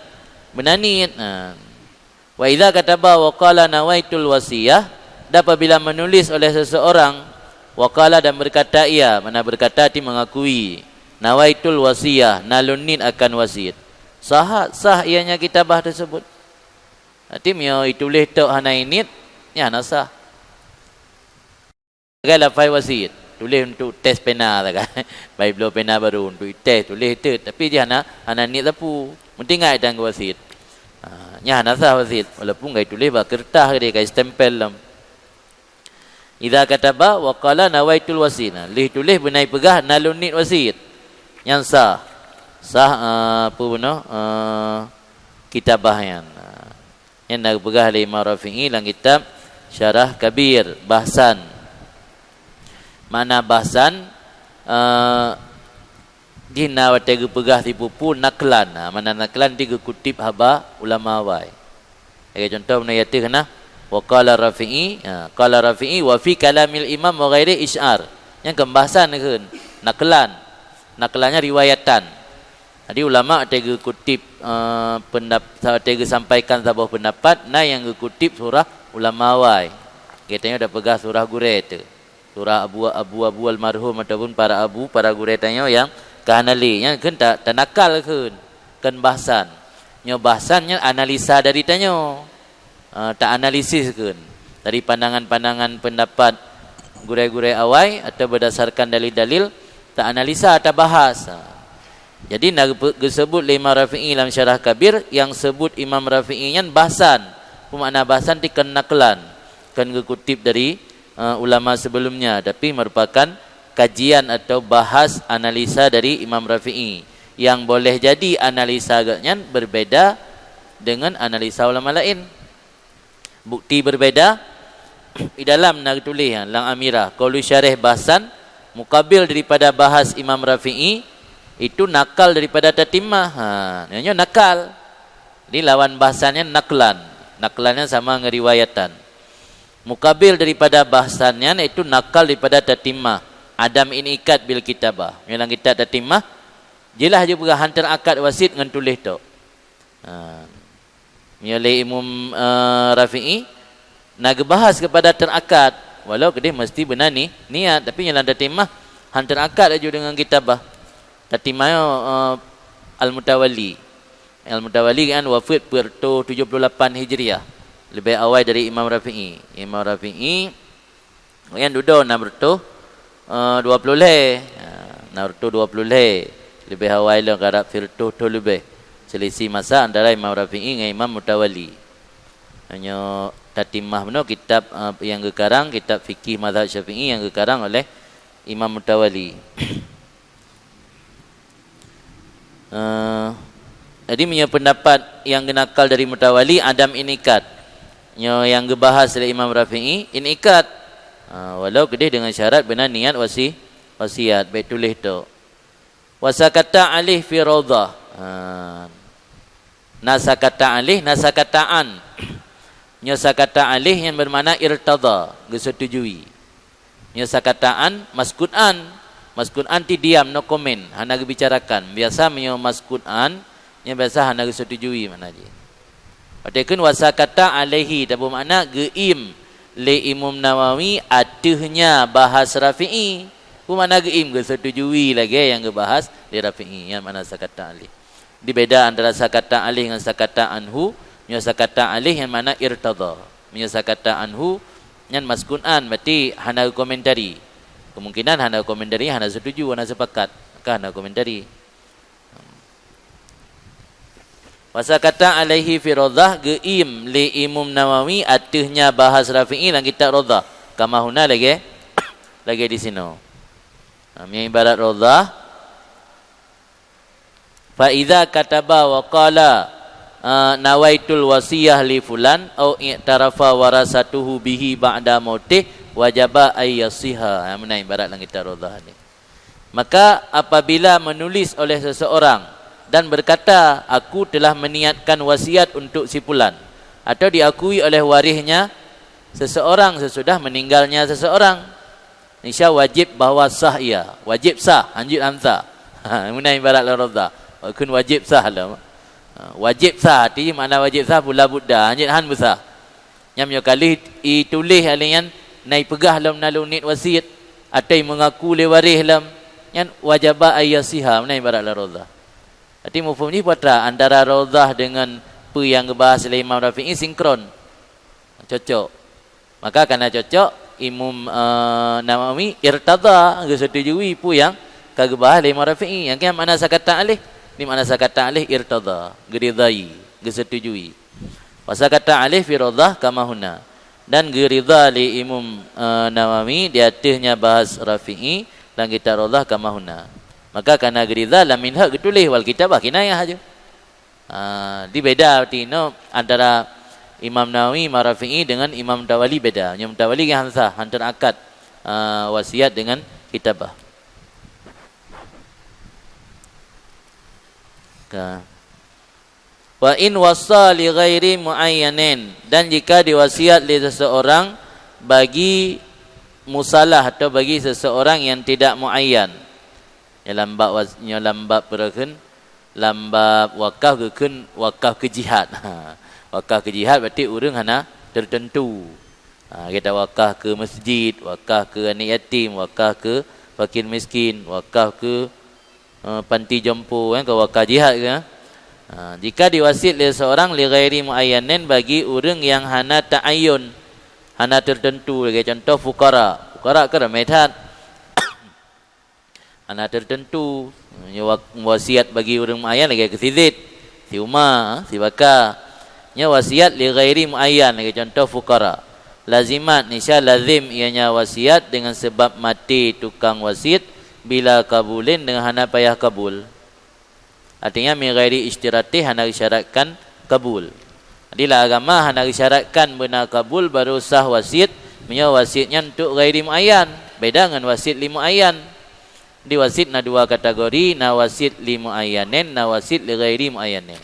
beuna niet. Eh. Wa idza kataba wa qala nawaitul wasiyah, dan apabila menulis oleh seseorang, wa qala, dan berkata ia, mana berkata arti mengakui, nawaitul wasiyah, na lôn niet akan wasiet. Sah, sah ianya kitabah tersebut. Arti meunyoe ituléh tok hana niet, nyan hana sah. Lagée lafai wasiet, tuléh untuk tes pena sagai. Bai bloe pena baru untuk tes, tuléh teuk, tapi jih hana, hana niet sapeue. Meutinggai dan wasiet. Ha, nyan hana sah wasiet, walaupun ka ituléh bak keureutah geude, ka istempel lom. Idza kataba wa qala nawaitul wasiet. Nah, lheueh tuléh beuna ipeugah na lôn niet wasiet. Nyan sah. Sah, eh, peue bunoe, eh, kitabah nyan. Nyan na geupeugah lé Imam Rafi'i lam kitab Syarah Kabir, bahsan. Makna bahsan, eh, jih na watée geupeugah sipupu naklan. Ha, makna naklan ti geukutip haba ulama awai. Lagée contoh meunan ateueh na, wa qala Rafi'i, ha, qala Rafi'i wa fi kalamil imam wa ghairi isy'ar. Nyan kon bahsan kheun, naklan. Naklan nyan riwayatan. Jadi ulama watée geukutip, eh, pendap-, watée geusampaikan saboh pendapat, na nyang geukutip surah ulama awai. Geutanyoe tapeugah surah gurée teuh. Surah abu, abu-abu almarhum ataupun para abu, para gurée tanyoe nyang ka hana lé. Nyan kheun ta-, tanakal kheun, kon bahsan. Nyoe bahsan nyan analisa dari tanyoe. Ah, ta-analisis kheun. Dari pandangan-pandangan pendapat gurée-gurée awai atau berdasarkan dalil-dalil, ta-analisa, tabahas. Ah. Jadi, na geupe-, geuseubut lé Imam Rafi'i lam Syarah Kabir, nyang seubut Imam Rafi'i nyan bahsan. Peue makna bahsan? Ti kon naklan, kon geukutip dari, eh, ulama sebelumnya, tapi merupakan kajian atau bahas analisa dari Imam Rafi'i, yang boleh jadi analisa geuhnyan berbeda dengan analisa ulama laén. Bukti berbeda, di dalam na geutuléh, ha, lam Amirah, qaulu syarih bahsan mukabil daripada bahas Imam Rafi'i, itu nakal daripada tatimmah. Ha, nyoe nakal. Jadi lawan bahsan nyan naklan. Naklan nyan sama ngon riwayatan. Mukabil daripada bahsan nyan, yaitu nakal daripada tatimmah. Adam in'iqad bil kitabah. Nyoe lam kitab tatimmah, jeulaih jipeugah han teuakad wasiet ngon tuléh tok. Ha. Nyoe lé Imam, eh, Rafi'i, na geubahas keupada teuakad, walau keudeh meusti beuna ni-, niat, tapi nyoe lam tatimmah han teuakad laju deungon kitabah. Tatimmah nyoe, eh, Al-Mutawali. Al-Mutawali kan wafeuet peuet reutôh tujoh puluh lapan Hijriah, leubeh awai dari Imam Rafi'i. Imam Rafi'i Nyan dudoe nam reutôh, eh, dua puluh lhèe. Ha, nam reutôh dua puluh lhèe. Leubeh awai lom karab sireutôh thôn leubeh. Selisih masa antara Imam Rafi'i ngon Imam Mutawali. Nyoe tatimmah bunoe kitab, eh, nyang geukarang, kitab fikih mazhab Syafi'i nyang geukarang oleh Imam Mutawali. Eh, jadi meunyoe peundapat nyang geunakal dari Mutawali, adam in'iqad. Nyoe nyang geubahas lé Imam Rafi'i, in'iqad. Ah, walau keudeh deungon syarat beuna niat wasi-, wasiat, bèk tuléh tok. Wa sakata alaih fi raudhah. Ah. Na sakata alaih, na sakata an. Nyoe sakata alaih nyan beumakna irtadha, geuseutujui. Nyoe sakata an, maskut an. Maskut an ti diam, no comment, hana geubicarakan. Biasa meunyoe maskut an, nyan biasa hana geuseutujui makna jih. Watèe kheun wa sakata alaihi, tabeumakna geuiem lé Imam Nawawi ateueh nyan bahas Rafi'i. Beumakna geuiem, geuseutujui lagèe nyang geubahas lé Rafi'i. Nyan makna sakata alaih. Di beda antara sakata alaih ngon sakata anhu, meunyoe sakata alaih nyan makna irtadha. Meunyoe sakata anhu, nyan maskut an, berarti hana geukomentari. Kemungkinan hana komentari, hana setuju, hana sepakat. Maka hana komentari. Wa sakata alaihi fi Raudhah, geuiem lé Imam Nawawi ateueh nyan bahas Rafi'i lam kitab Raudhah. Kama huna lagée, lagée di sinoe. Ha, nyan ibarat Raudhah. Fa idza kataba wa qala, eh, nawaitul wasiyah li fulan au i'tarafa warasatuhu bihi ba'da mautih wajaba ay yasiha. Ha, meunan ibarat lam kitab Raudhah ni. Maka apabila menulis oleh seseorang dan berkata, "Aku telah meniatkan wasiat untuk si fulan," atau diakui oleh warisnya seseorang sesudah meninggalnya seseorang, niscaya wajib bahwa sah ia. Wajib sah, hanjeuet han sah. Ha, meunan ibarat lam Raudhah. Kheun wajib sah lom. Ha, wajib sah, arti makna wajib sah, la budda, hanjeuet han beusah. Nyan meunyoe ka lheueh ituléh lé nyan, na ipeugah lom na lôn niet wasiet, atau mengaku lé waréh lom, nyan wajaba ay yasiha, meunan ibarat lam Raudhah. Arti muphom jih peue atra antara Raudhah deungon peue nyang geubahas lé Imam Rafi'i sinkron. Cocok. Maka kana cocok, Imam, eh, Nawawi irtadha, geusetujui peue nyang ka geubahas lé Imam Rafi'i. Nyang keu makna sakata alaih, di makna sakata alaih irtadha, geuridai, geusetujui. Wa sakata alaih fi Raudhah kama huna. Dan geuridha lé Imam, eh, Nawawi di ateueh nyan bahas Rafi'i lam kitab Raudhah kama huna. Maka kana geuridha lam minhaj geutuléh wal kitabah kinayah aja. Ah, di beda arti inoe antara Imam Nawawi, Imam Rafi'i dengan Imam Mutawali beda. Imam Mutawali kan han sah, han teuakad, ah, wasiat dengan kitabah. Ka. Wa in wassa li ghairi muayyanin, dan jika diwasiat lé seseorang bagi musalah atau bagi seseorang yang tidak muayyan. Nyoe lam bab was-, nyoe lam bab peureuheun, lam bab wakaf geukheun wakaf keu jihad. Wakaf keu jihad berarti ureuëng hana tertentu. Ha, kita wakaf keu masjid, wakaf keu aneuk yatim, wakaf keu fakir miskin, wakaf keu, eh, panti jompo, kan, keu wakaf jihad, kan. Ha, jika diwasiat lé seorang li ghairi muayyanin bagi ureuëng yang hana ta'ayyun, hana tertentu, lagée contoh fukara. Fukara kan ramé that. Hana tertentu. Nyoe wa-, wasiat bagi ureuëng muayyan lagée keu si Zaid, si Uma, si Baka. Nyoe wasiat li ghairi muayyan lagée contoh fukara. Lazimat, nisya lazim ianya wasiat dengan sebab maté tukang wasiat bila kabulin dengan hana payah kabul. Artinya, min ghairi isytirati, hana disyaratkan kabul. Jadi, lam agama hana disyaratkan beuna kabul baru sah wasiat, meunyoe wasiat nyan untuk ghairi muayyan, beda ngon wasiat li muayyan. Di wasiat na dua kategori, na wasiat li muayyanin, na wasiat li ghairi muayyanin.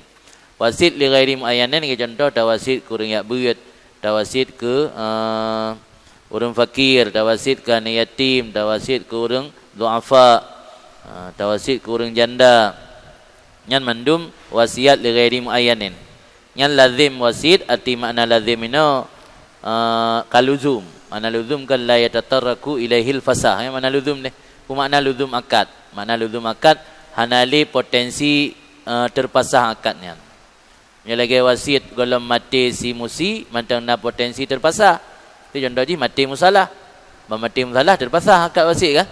Wasiat li ghairi muayyanin, contoh tawasiat keu ureuëng jak beuet, tawasiat keu, eh, ureuëng fakir, tawasiat keu aneuk yatim, tawasiat keu ureuëng duafa, eh, tawasiat keu ureuëng janda. Nyan mandum wasiat li ghairi muayyanin. Nyan lazim wasiat, arti makna lazim inoe, eh, kaluzum. Makna luzum kan la yatatarraku ilaihil fasah. Nyan makna luzum deh. Peue makna luzum akad? Makna luzum akad hana lé potensi, eh, teupasah akad nyan. Nyoe lagée wasiat gohlom maté si musi mantong na potensi teupasah. Itu contoh jih maté musalah. Ban maté musalah teupasah akad wasiat kan?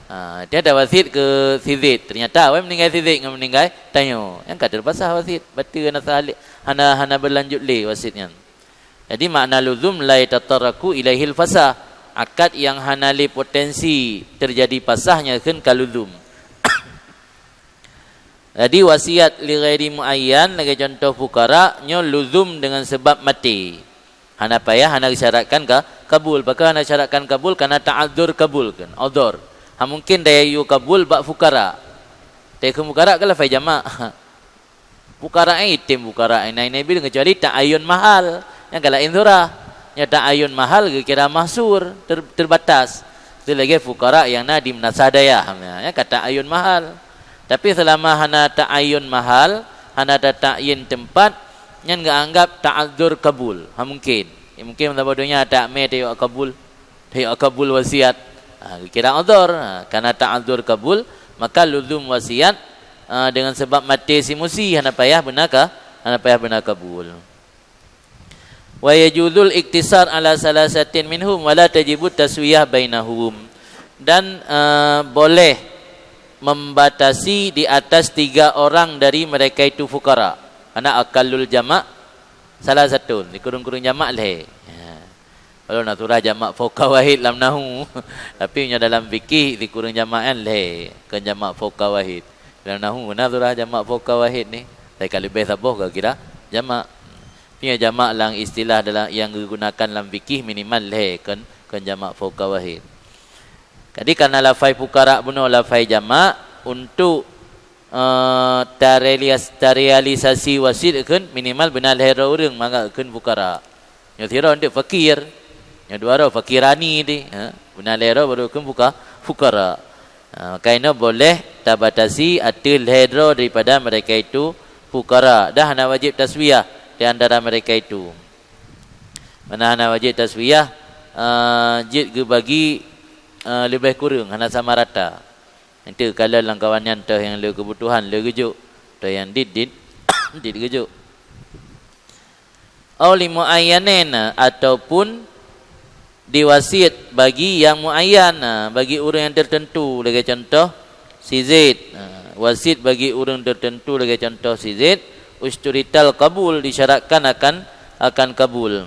Ha, tiada wasiat keu si Zaid. Ternyata awai meuninggai si Zaid ngon meuninggai tanyoe. Nyang ka teupasah wasiat. Bateue hana sah lé, hana, hana berlanjut lé wasiat nyan. Jadi makna luzum la yatatarraku ilaihil fasah. Akad yang hana lé potensi terjadi pasahnya kheun kaluzum. Jadi, wasiat li ghairi muayyan, lagée contoh fukara, nyoe luzum dengan sebab maté. Hana payah, hana disyaratkan ka, kabul. Pakon hana disyaratkan kabul? Karena ta'adzur kabul kan, udhur. Ha, mungkin daya yue kabul bak fukara. Tapi keu fukara kan lafai jamak. Fukara item fukara inai nabi kecuali ta'ayyun mahal. Nyang ka laén surah. Nyang ta'ayyun mahal geukira mahsur, ter-, terbatas. Itu lagée fukara nyang na di meunasah dayah. Nyang ka ta'ayyun mahal. Tapi seulama hana ta'ayyun mahal, hana tata'yin teumpat, nyan geuanggab ta'adzur kabul. Ha, mungkin. Ya, mungkin saboh donya tak mé tayok kabul. Tayok kabul wasiat. Ha, kira udhur. Ha, karena ta'adzur kabul, maka luzum wasiat, ha, dengan sebab maté si musi hana payah beuna ka, hana payah beuna kabul. Wa yajuzul iktisar ala salasatin minhum wa la tajibu taswiyah bainahum. Dan, eh, boleh membatasi di atas tiga orang dari mereka itu fuqara. Karena aqallul jama' salasatun, di kureueng-kureueng jama' lhèe. Ya. Walau na surah jama' fauqa wahid lam nahu, tapi nyoe dalam fikih di kureueng jama' nyan lhèe, kon jama' fauqa wahid. Lam nahu na surah jama' fauqa wahid ni, tapi ka leubeh saboh ka kira jama'. Tapi nyoe jama' lam istilah dalam nyang digunakan lam fikih minimal lhèe, kon, kon jama' fauqa wahid. Jadi, karena lafai fuqara bunoe lafai jama', untuk, eh, tarealias-, tarealisasi wasiet kheun minimal beuna lhèe droe ureueng mangat kheun fuqara. Nyoe sidroe nteuk fakir, nyoe dua droe fakirani teuh, ha? Beuna lhèe droe baru kheun fuqa-, fuqara. Ha, kainoe boleh tabatasi ateueh lhèe droe daripada mereka itu fuqara, dan hana wajib taswiyah di antara mereka itu. Meunan hana wajib taswiyah, eh, jeuet geubagi, eh, leubeh kureueng, hana sama rata. Nyan teuh kalon lam kawan nyan toh nyang le keubutuhan le geujok, toh nyang dit, dit, dit geujok. Au li muayyanin, ataupun diwasiet bagi nyang muayyan, bagi ureueng nyang teuteuntu, lagèe contoh si Zaid. Ha, wasiet bagi ureueng teuteuntu lagèe contoh si Zaid, ushturital qabul, disyaratkan akan, akan kabul.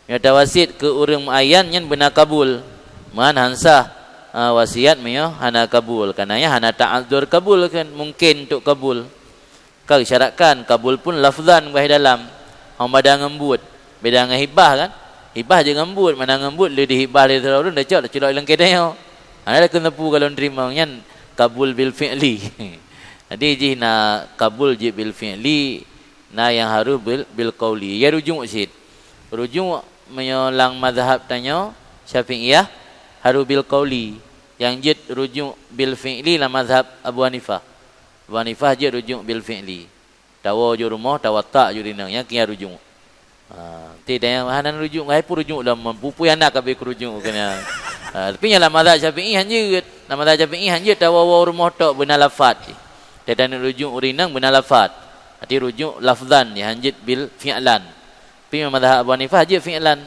Nyoe tawasiet keu ureueng muayyan nyan beuna kabul. Meuhan han sah, ah, wasiat meunyoe hana kabul. Karena nyan hana ta'adzur kabul kan, mungkin untuk kabul. Ka geusyaratkan kabul pun lafzan bak dalam. Hana mada ngon buet. Beda ngon hibah kan? Hibah jeuet ngon buet, mana ngon buet lé dihibah lé sidroe ureueng, tacok, taculok lam keude nyoe. Hana takheun sapeue ka lôn teurimong, nyan kabul bil fi'li. Jadi jih na kabul jeuet bil fi'li, na nyang harus bil, bil qauli. Ya rujuk cit. Rujuk meunyoe lam mazhab tanyoe Syafi'iyah harus bil qauli. Nyang jeuet rujuk bil fi'li lam mazhab Abu Hanifah. Abu Hanifah jeuet rujuk bil fi'li. Tawoe ju rumoh, tawatak ju rineueng, nyan keuh rujuk. Ha, ti dayang hana rujuk, ngai pun rujuk lam pupui anak habéh keu rujuk keunan. Ha, tapi nyang lam mazhab Syafi'i han jeuet. Lam mazhab Syafi'i han jeuet tawoe-woe rumoh tok beuna lafaz. Teutanyoe rujuk rineueng beuna lafaz. Arti rujuk lafzan, ya, han jeuet bil fi'lan. Tapi mazhab Abu Hanifah jeuet fi'lan.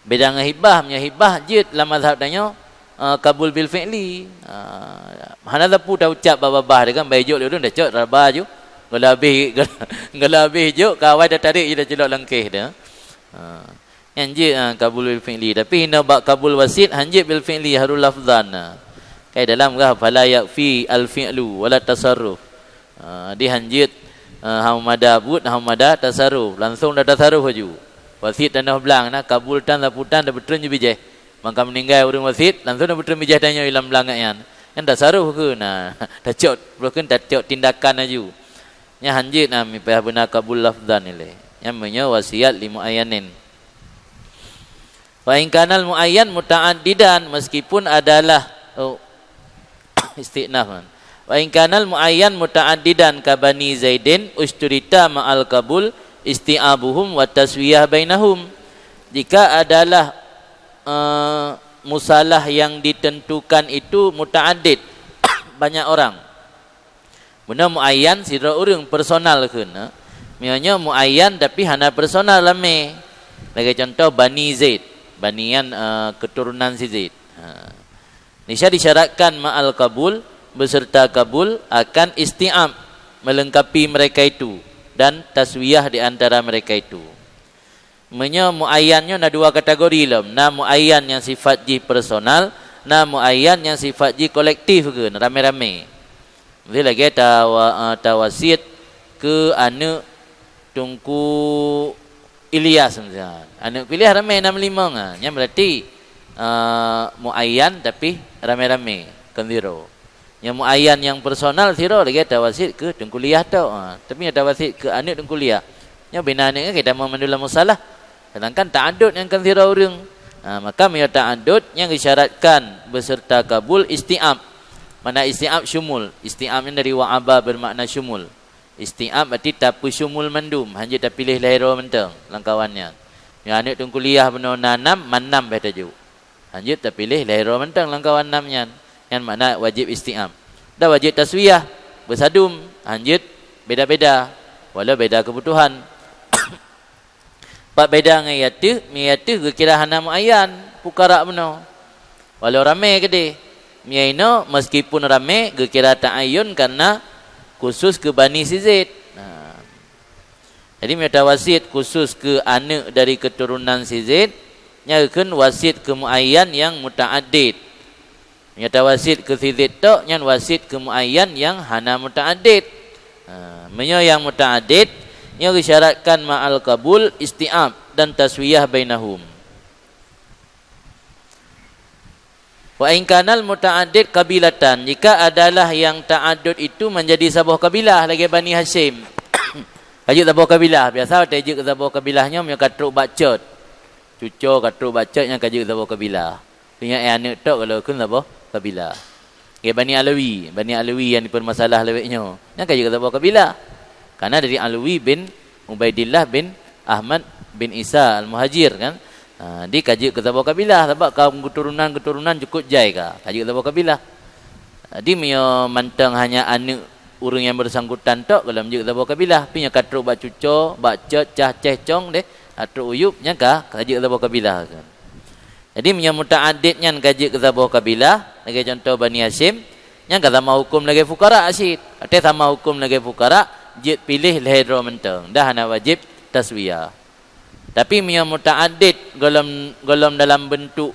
Beda ngon hibah, meunyoe hibah jeuet lam mazhab tanyoe, eh, kabul bil fi'li. Ah, hana sapeue taucab bak babah dia kan, bai jok lé ureueng tacok raba ju. Geulabih, geulabih jok, ka awai tatarék ju taculok lam keuh dia. Ah, nyan jeuet, ah, kabul bil fi'li. Tapi hino bak kabul wasiet, han jeuet bil fi'li, harus lafzan. Ah. Kai dalam gah, fala yakfi al fi'lu wala tasarruf. Ah, di han jeuet, ah, hana mada buet, hana mada tasarruf, langsung da tasarruf laju. Wasiet tanoh blang na kabul tan sapeue tan da beutreun ju bijéh. Maka meuninggai ureueng wasiet, langsung da beutreun bijéh tanyoe lam blang nyan. Nyan tasarruf keuh na, tacok, bukon tacok tindakan laju. Nyan han jeuet na mipah beuna kabul lafzan ilée. Nyan meunyoe wasiat li muayyanin. Wa in kanal muayyan muta'addidan, meskipun adalah, oh, istinaf, man. Wa in kanal muayyan muta'addidan ka Bani Zaidin usturita ma'al qabul isti'abuhum wa taswiyah bainahum. Jika adalah, eh, musalah yang ditentukan itu muta'addid, banyak orang. Bunoe muayyan sidroe ureueng, personal kheun, eh. Meunyoe nyoe muayyan tapi hana personal ramé. Lagée contoh Bani Zaid. Bani nyan, eh, keturunan si Zaid. Ha. Nisa disyaratkan ma'al qabul, beserta kabul akan isti'ab, melengkapi mereka itu, dan taswiyah di antara mereka itu. Meunyoe muayyan nyoe na dua kategori lom, na muayyan nyang sifat jih personal, na muayyan nyang sifat jih kolektif kheun, ramé-ramé. Miseu lagée tawa-, eh, tawasiet keu aneuëk Teungku Ilyas, miseu. Aneuëk Ilyas ramé na meulimong, ha. Nyan berarti, eh, muayyan tapi ramé-ramé, kon sidroe. Nyang muayyan nyang personal sidroe lagée tawasiet keu Teungku Ilyas tok. Ha, tapi nyang tawasiet keu aneuëk Teungku Ilyas, nyoe bina aneuëk nyan kita mandum lam musalah. Sedangkan ta'adud nyang kon sidroe ureueng. Ha, maka meunyoe ta'adud nyang disyaratkan beserta kabul isti'ab. Makna isti'ab syumul. Isti'ab nyan dari wa'aba bermakna syumul. Isti'ab berarti tapeusyumul mandum, han jeuet tapiléh lhée droe mantong lam kawan nyan. Nyoe aneuëk Teungku Ilyas bunoe na nam, manam beh tajok. Han jeuet tapiléh lhée droe mantong lam kawan nam nyan. Nyan makna wajéb isti'ab. Dan wajéb taswiyah, beusadum, han jeuet beda-beda, walau beda keubutuhan. Pat beda ngon yateuh, mi yateuh geukira hana muayyan, pukara bunoe. Walau ramé keudeh. Meunyoe inoe, meskipun ramé, geukira ta'ayyun karena khusus keu Bani si Zaid. Nah. Jadi, meunyoe tawasiet khusus keu aneuëk dari keuturonan si Zaid, nyan geukheun wasiet keu muayyan nyang muta'addid. Meunyoe tawasiet keu si Zaid tok, nyan wasiet keu muayyan nyang hana muta'addid. Ha, meunyoe nyang muta'addid, nyoe geusyaratkan ma'al qabul, isti'ab, dan taswiyah bainahum. Wa in kanal muta'addid qabilatan, jika adalah yang ta'addud itu menjadi saboh kabilah lagée Bani Hasyim. Ka jeuet saboh kabilah, biasa watée jeuet keu saboh kabilah nyoe meunyoe ka trok bak cot. Cuco ka trok bak cot nyan ka jeuet keu saboh kabilah. Meunyoe aneuëk tok ka lheueh kheun saboh kabilah. Lagée Bani Alawi, Bani Alawi nyang dipeurmasalah lawét nyoe, nyan ka jeuet keu saboh kabilah. Karena dari Alawi bin Ubaidillah bin Ahmad bin Isa Al-Muhajir kan. Ha, di ka jeuet keu saboh kabilah, sabab kaum keuturonan-keuturonan cukôp jai ka, ka jeuet keu saboh kabilah. Jadi meunyoe mantong hanya aneuëk ureuëng nyang bersangkutan tok, gohlom jeuet keu saboh kabilah. Tapi nyoe ka trok bak cuco, bak cot, cah, ceh, cong deh, ka trok u yueb, nyan ka, ka jeuet keu saboh kabilah kan. Jadi meunyoe muta'addid nyan ka jeuet keu saboh kabilah, lagée cuntoh Bani Hasyim, nyan ka sama huköm lagée fuqara cit. Watée sama huköm lagée fuqara, jeuet piléh lhée droe mantong, dah hana wajéb taswiyah. Tapi meunyoe muta'addid gohlom, gohlom dalam beuntuk,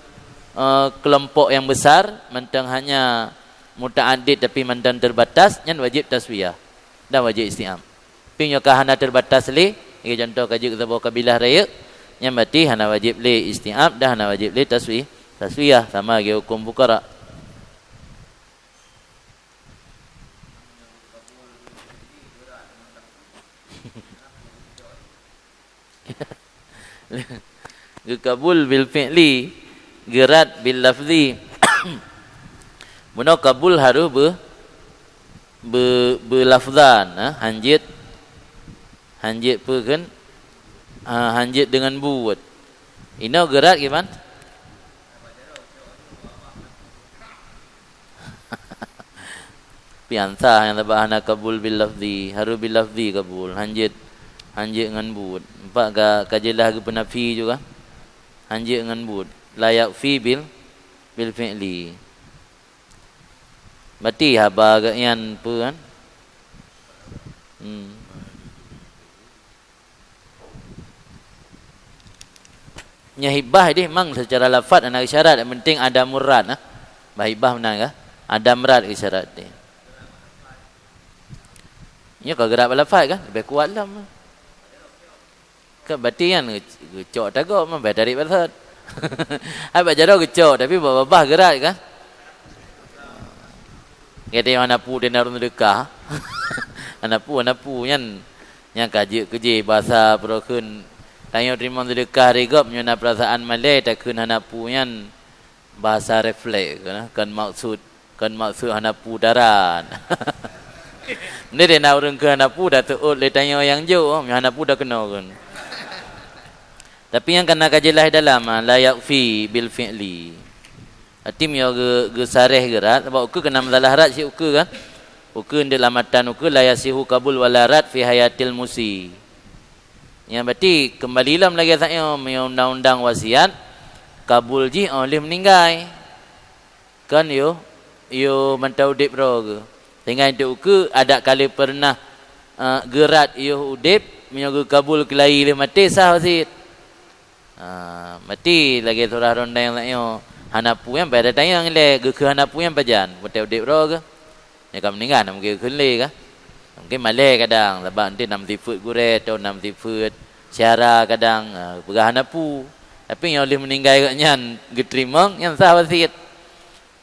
eh, keulompok nyang besar, mantong hanya muta'addid tapi mantong teurbatas, nyan wajéb taswiyah dan wajéb isti'ab. Tapi nyoe ka hana teurbatas lé, lagée cuntoh ka jeuet keu saboh kabilah rayeuk, nyan berarti hana wajéb lé isti'ab dan hana wajéb lé taswi-, taswiyah, sama lagée huköm fuqara. Geukabul bil fi'li, geurat bil lafzi. Bunoe kabul harôh beu-, beu-, beulafzan, ha, hanjeuet, hanjeuet peue kheun, ha, hanjeuet deungon buet. Inoe geurat kiban? Pian sah nyang sabab hana kabul bil lafzi, harôh bil lafzi kabul, hanjeuet, hanjeuet ngon buet. Empat ka, ka jeulaih geupeunafi juga. Hanjeuet ngon buet. La yakfi bil, bil fi'li. Berarti haba geuh nyan peue kan? Hmm. Nyoe hibah deh, mang secara lafaz hana isyarat, yang penting ada murad, nah. Bah hibah meunan ka? Ada murad isyarat deh. Nyoe ka gerak bak lafaz kan? Lebih kuat lom. Ka berarti nyan geucok tagok, mah bah tarik basot. Hai bak jaroe geucok, tapi bak babah gerak kan? Gata nyang hana pu teunaron seudeukah. Hana pu, hana pu nyan. Nyan ka jeuet keujih basa peurokheun. Tanyoe teurimong seudeukah rigop nyoe na peurasaan malée takheun hana pu nyan basa refleks, kon maksud, kon maksud hana pu daran. Meunyoe na ureuëng keu hana pu dah teuôt lé tanyoe nyang jok, nyoe hana pu dah keunoe kon. Tapi nyang kana ka jeulaih dalam, la yakfi bil fi'li. Arti meunyoe geu-, geusareh geurat, sabab ukeue keunan masalah rat cit ukeue kan. Ukeue ndeuek lam matan ukeue la yasihu qabul wala rad fi hayatil musi. Nyan berarti keumbali lom lagée saát nyoe, meunyoe undang-undang wasiat, kabul jih óh lheueh meuninggai. Kon yoh, yoh mantong udeb droe geuh. Sehingga intu ukeue adak ka lheueh peureunah, eh, geurat yoh udeb, meunyoe geukabul keulayi lheueh maté sah wasiet. Ha, berarti lagée surah rondang nyoe, hana pu nyan pada tanyong ilée, geukheun hana pu nyan pajan, watée udeb droe geuh. Nyang ka meuninggai na mungken geukheun lé ka. Mungken malée kadang, sabab enteuk nam sifeuet gurée, atau nam sifeuet syara kadang, ha, peugah hana pu. Tapi nyang lheueh meuninggai gobnyan geuteurimong, nyan sah wasiet.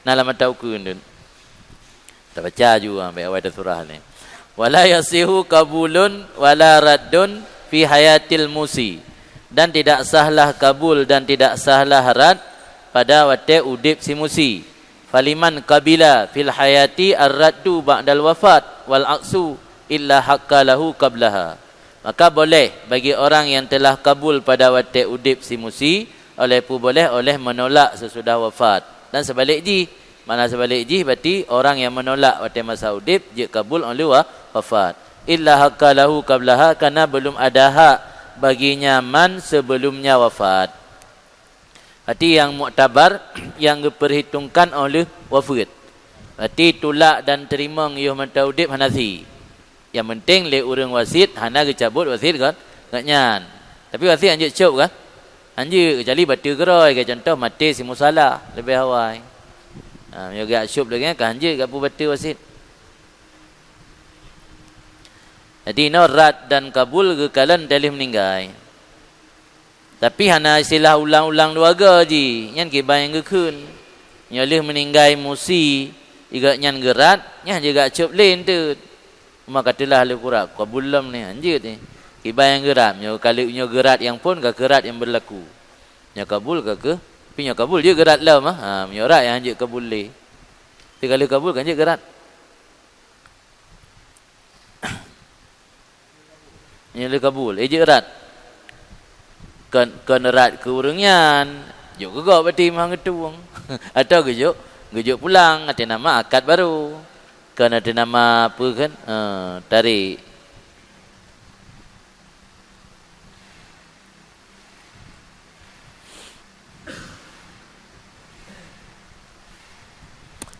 Na lam mata ukeue ndeuet. Tabaca ju, ha, bèk awai tasurah lé. "Wala yasihu qabulun wala raddun fi hayatil musi." Dan tidak sahlah kabul dan tidak sahlah rad pada watée udeb si musi. "Faliman qabila fil hayati ar-raddu ba'dal wafat wal aksu illa haqqa lahu qablaha." Maka boleh bagi orang yang telah kabul pada watée udeb si musi, oleh pu boleh oleh menolak sesudah wafat. Dan sebalik jih, makna sebalik jih berarti orang yang menolak watée masa udeb jeuet kabul óh lheueh wa-, wafat. Illa haqqa lahu qablaha, karena belum ada hak baginya man sebelumnya wafat. Berarti nyang muktabar nyang geupeurhitongkan óh lheueh wafeuet. Berarti tulak dan teurimong yoh mantong udeb hana sie. Nyang penting lé ureuëng wasiet hana geucabot wasiet gobnyan. Tapi wasiet hanjeuet cop kan? Hanjeuet, keucuali bateue keudroe, keu contoh maté si musalah leubeh awai. Ha, meunyoe geujak cop lagée nyan ka hanjeuet geupeubeuet wasiet. Jadi inoe rad dan kabul geukalon teuh lheueh meuninggai. Tapi hana istilah ulang-ulang dua goe jih, nyan kiban nyang geukheun. Nyoe lheueh meuninggai musi, gobnyan geurad, nyan jeuet geucop lé enteuk. Uma ka teulah lé urat, kabul lom nyoe, hanjeuet nyoe. Kiban nyang geurad, nyoe ka lheueh nyoe geurad nyang phon ka keu rad nyang beurlaku. Nyoe kabul ka keu, tapi nyoe kabul jeuet geurad lom, ha, meunyoe rad nyang hanjeuet kabul lé. Tapi ka lheueh kabul kan jeuet geurad. Nyoe lheueh kabul, eh, jeuet rad. Kon, kon rad keu ureuëng nyan, jok keu gob berarti meuhan geutueng. Atawa geujok, geujok pulang, até nama akad baru. Kon até nama peue kan? Eh, tarék.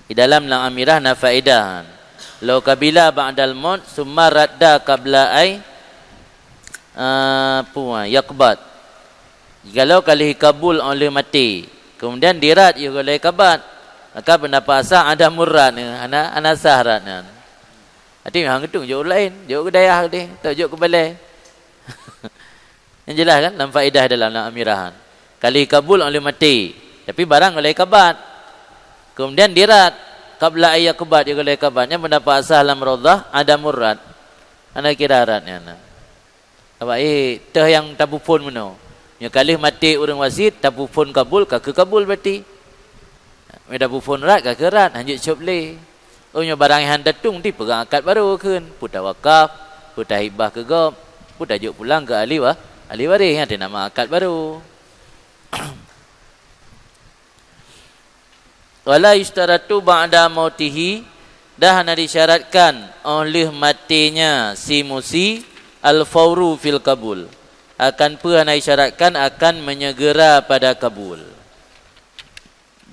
Di dalam lam amirah na faedah. Lau qabila ba'dal maut, summa radda qabla ai, eh, puwa, yaqbad. Jikalau ka lheueh kabul óh lheueh maté, keumudian dirad yoh gohlée kabad, maka peundapat sah ada murad, hana, hana sah rad nyan. Arti meuhan geutueng jok ureuëng laén, jok keu dayah deh, atau jok keu balée. Nyan jeulaih kan lam faedah dalam, lam amirah nyan. Ka lheueh kabul óh lheueh maté, tapi barang gohlée kabad. Keumudian dirad, qabla ayyakbad, gohlée kabad. Nyan peundapat sah lam Raudhah, ada murad. Hana kira rad nyan. Awak, eh, teuh nyang tapeuphon meunoe. Nyoe ka lheueh maté ureuëng wasiet, tapeuphon kabul, ka keu kabul berarti. Meunyoe tapeuphon rad, ka keu rad, hanjeuet cop lé. Oh, nyoe barang nyang han tatueng, dipeugah akad baru kheun. Peue tawakaf, peue tahibah keu gob, peue tajok pulang keu ahli wa-, ahli waréh, nyan até nama akad baru. Wala yusytaratu ba'da mautihi, dan hana disyaratkan óh lheueh maténya si musi al-fauru fil qabul. Akan peue hana disyaratkan akan menyegera pada kabul.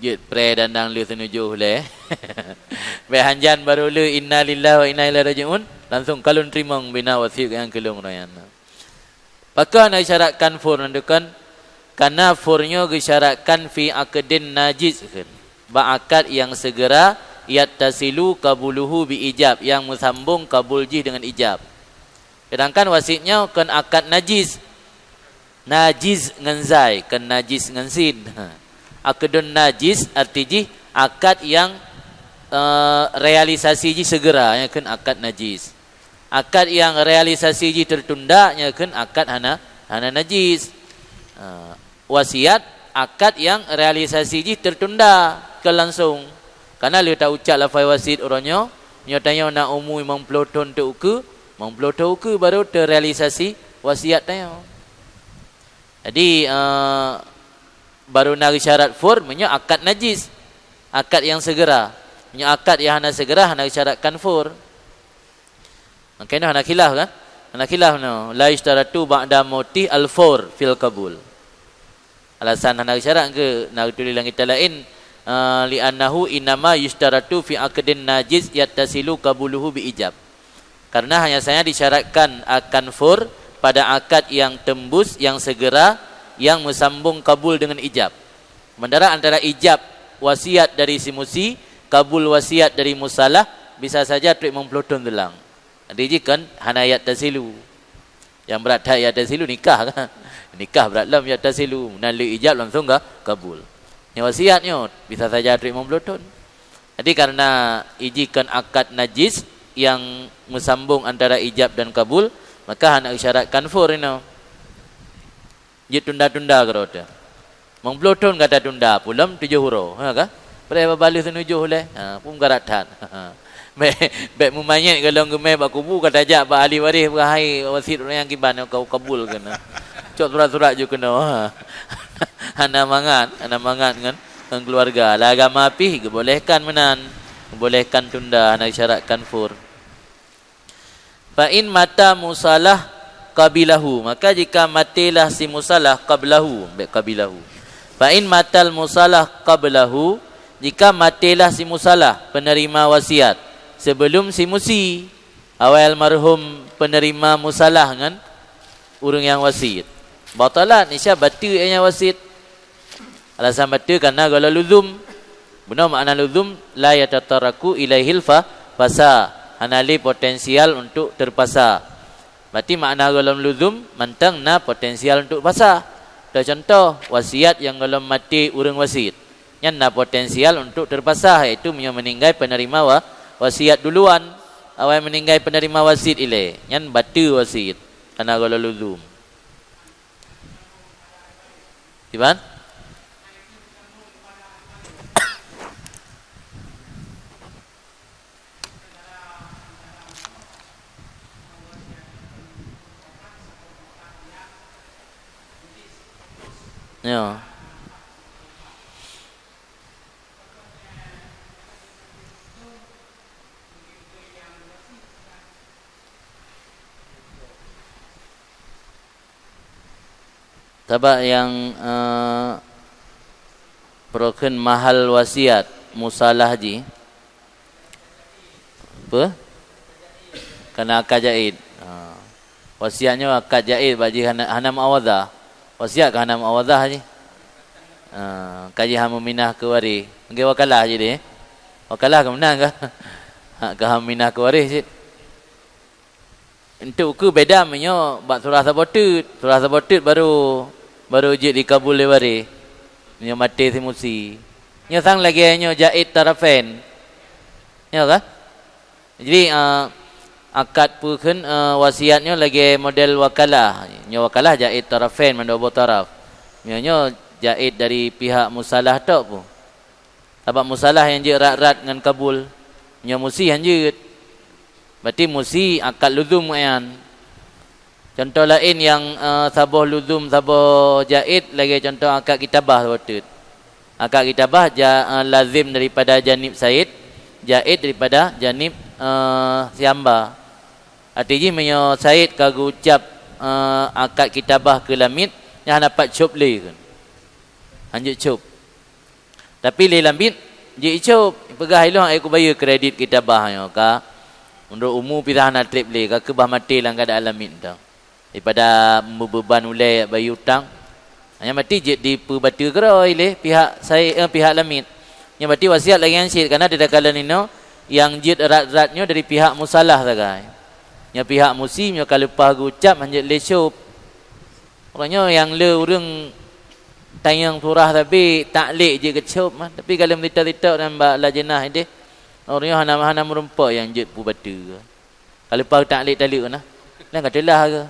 Jeuet pré dan dang lheueh seunujoh lé. Bék hanjan barô lheueh inna lillahi wa inna ilaihi raji'un, langsung kalon teurimong bina wasiet nyang keu lôn nyan. Pakon hana geusyaratkan fur nyan dukon? Karena fur nyoe geusyaratkan fi aqdin najiz kheun. Bak akad nyang segera yattasilu qabuluhu bi ijab, nyang meusambong kabul jih deungon ijab. Sedangkan wasiet nyoe kon akad najiz. Najiz ngon zai, kon najiz ngon sin. Aqdun najiz arti jih akad nyang, eh, realisasi jih segera, nyan kheun akad najiz. Akad nyang realisasi jih tertunda, nyan kheun akad hana, hana najiz. Ha, wasiat, akad nyang realisasi jih tertunda, kon langsung. Kana lheueh taucap lafai wasiet uroe nyoe, nyoe tanyoe na umu limong ploh thon teuk ukeue, limong ploh thon ukeue baru teurealisasi wasiat tanyoe. Jadi, eh, baru na geusyarat fur, meunyoe akad najiz, akad nyang segera. Meunyoe akad nyang hana segera, hana geusyaratkan fur. Maka nyoe hana khilaf kan? Hana khilaf nyoe. La yusytaratu ba'da mautih al-fur fil qabul. Alasan hana geusyarat ke na geutuléh lam kitab laén, eh, li'annahu innama yusytaratu fi aqdin najiz yattasilu qabuluhu bi ijab. Karena hanya saja disyaratkan akan fur pada akad yang tembus, yang segera, yang meusambong kabul dengan ijab. Sementara antara ijab wasiat dari si musi, kabul wasiat dari musalah, bisa saja trok limong ploh thon teulang. Jadi jih kon hana yattasilu. Nyang brat that yattasilu nikah kan? Nikah brat lom yattasilu. Meunan lé ijab langsung ka kabul. Nyang wasiat nyoe bisa saja trok limong ploh thon. Jadi karena ijih kon akad najiz nyang meusambong antara ijab dan kabul, maka hana geusyaratkan fur inoe. Jeuet tunda-tunda keudroe teuh. Limong ploh thon ka tatunda, peue lom tujoh uroe, ha ka? Padahai babah lheueh seunujoh lé, ha, peue meukarat that. Bék, bék meumanyét gohlom geumé bak kubu ka tajak bak ahli waréh, beuhai wasiet ureuëng nyang kiban ka kabul keunoe. Cok surat-surat ju keunoe, ha. Hana mangat, hana mangat ngon, ngon keuluwarga. Lam agama pih geubolehkan meunan. Geubolehkan tunda, hana geusyaratkan fur. Fa in mata musalah qabilahu, maka jika matélah si musalah qablahu, bék qabilahu. Fa in matal musalah qablahu, jika matélah si musalah, penerima wasiat, sebelum si musi, awai almarhum penerima musalah ngon ureuëng nyang wasiet, batalat, nisya bateue nyang wasiet. Alasan bateue karena gohlom luzum. Bunoe makna luzum, la yatatarraku ilaihil fa-, fasa, hana lé potensial untuk terpasa. Berarti makna gohlom luzum mantong na potensial untuk fasa. Contoh, wasiat nyang gohlom maté ureuëng wasiet, nyan na potensial untuk terpasa, yaitu meunyoe meninggai penerima wa-, wasiat duluan, awai meninggai penerima wasiat ilée, nyan bateue wasiat, karena gohlom luzum. Kiban? Ya. Sabab nyang, eh, peurokon mahal wasiat, musalah jih. Apa? Kana akad jaid. Ha. Wasiat nyoe akad jaid bak jih hana, hana muawadhah. Wasiat ka hana muawadhah jih. Ha, ka jih hana minah keu waréh. Mungken wakalah jih deh. Wakalah ka meunan ka? Ha, ka hana minah keu waréh cit. Untuk ukeue beda meunyoe bak surah saboh teut. Surah saboh teut baru, baru jeuet dikabul lé waréh. Meunyoe maté si musi. Nyoe sang lagée nyoe jaid tarafain. Nyoe ka? Jadi, eh, akad peue kheun, eh, wasiat nyoe lagée model wakalah. Nyoe wakalah jaid tarafain, mandua boh taraf. Nyoe, nyoe jaid dari pihak musalah tok pun. Sabab musalah nyang jeuet rat-rat ngon kabul. Nyoe musi han jeuet. Berarti musi akad luzum nyan. Contoh laén nyang, eh, saboh luzum, saboh jaid, lagée contoh akad kitabah saboh teut. Akad kitabah ja-, eh, lazim daripada janib said, jaid daripada janib, eh, si hamba. Arti jih meunyoe said ka geucab, eh, akad kitabah keu lamiet, nyan hana pat cop lé kheun. Han jeuet cop. Tapi lé lamiet jeuet icop, peugah ilôn, "Ai kubayeue kredit kitabah nyoe ka, meunurot umu pih hana treb lé, ka keubah maté lam keuadaan lamiet teuh. Daripada meubeuban ulée bayeue utang." Nyan berarti jeuet dipeubateue keudroe lé pihak sai-, eh, pihak lamiet. Nyan berarti wasiat lagée nyan cit, karena di takalon inoe nyang jeuet rat-rat nyoe dari pihak musalah sagai. Nyoe pihak musi nyoe ka leupah geucab han jeuet lé cop. Uroe nyoe nyang le ureuëng tanyong surah sabe taklik jeuet geucop mah, tapi ka lheueh meusitok-sitok dan bak lajnah ideh. Uroe nyoe hana, hana meurumpok nyang jeuet peubateue. Ka leupah taklik taleuek na. Nyan ka teulah ke.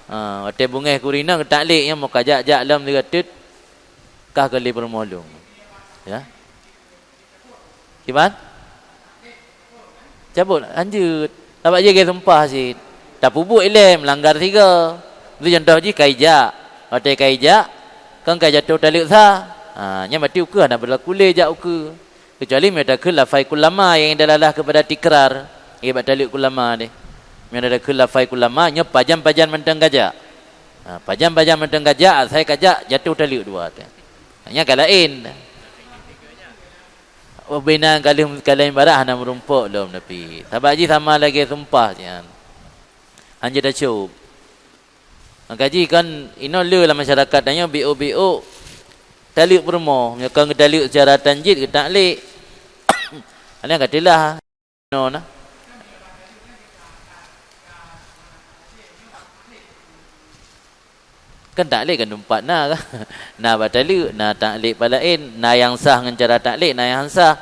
Ha, watée beungéh keu ureuëng inong taklik nyan muka jak-jak lom sigoe teut. Kah keu lé peurumoh lôn. Ya. Kiban? Cabot, lanjut. Sabab jih lagée sumpah cit. Tapeubuet ilée meulanggar sigoe. Itu contoh jih ka ijak. Watée ka ijak, kan ka jatuh taleuek sah. Ha, nyan berarti ukeue hana beulaku lé jak ukeue. Kecuali meunyoe takheun lafai kullama nyang dalalah keupada tikrar. Lagée bak taleuek kullama deh. Meunyoe takheun lafai kullama, nyoe pajan-pajan mantong ka jak. Ha, pajan-pajan mantong ka jak, asai ka jak, jatuh taleuek dua teuh. Nyan ka laén. Ubena ka lheueh, ka laén barat hana meurumpok lom tapi. Sabab jih sama lagée sumpah nyan. Han jeuet tacop. Maka jih kan inoe le lam masyarakat tanyoe biôk-biôk taleuek peurumoh. Meunyoe kon geutaleuek secara tanjid geutaklik. Hana ka teulah. Nyoe na. Kan taklik kan teumpat na kan? Na bak taleuek, na taklik pat laén, na nyang sah ngon cara taklik, na nyang han sah.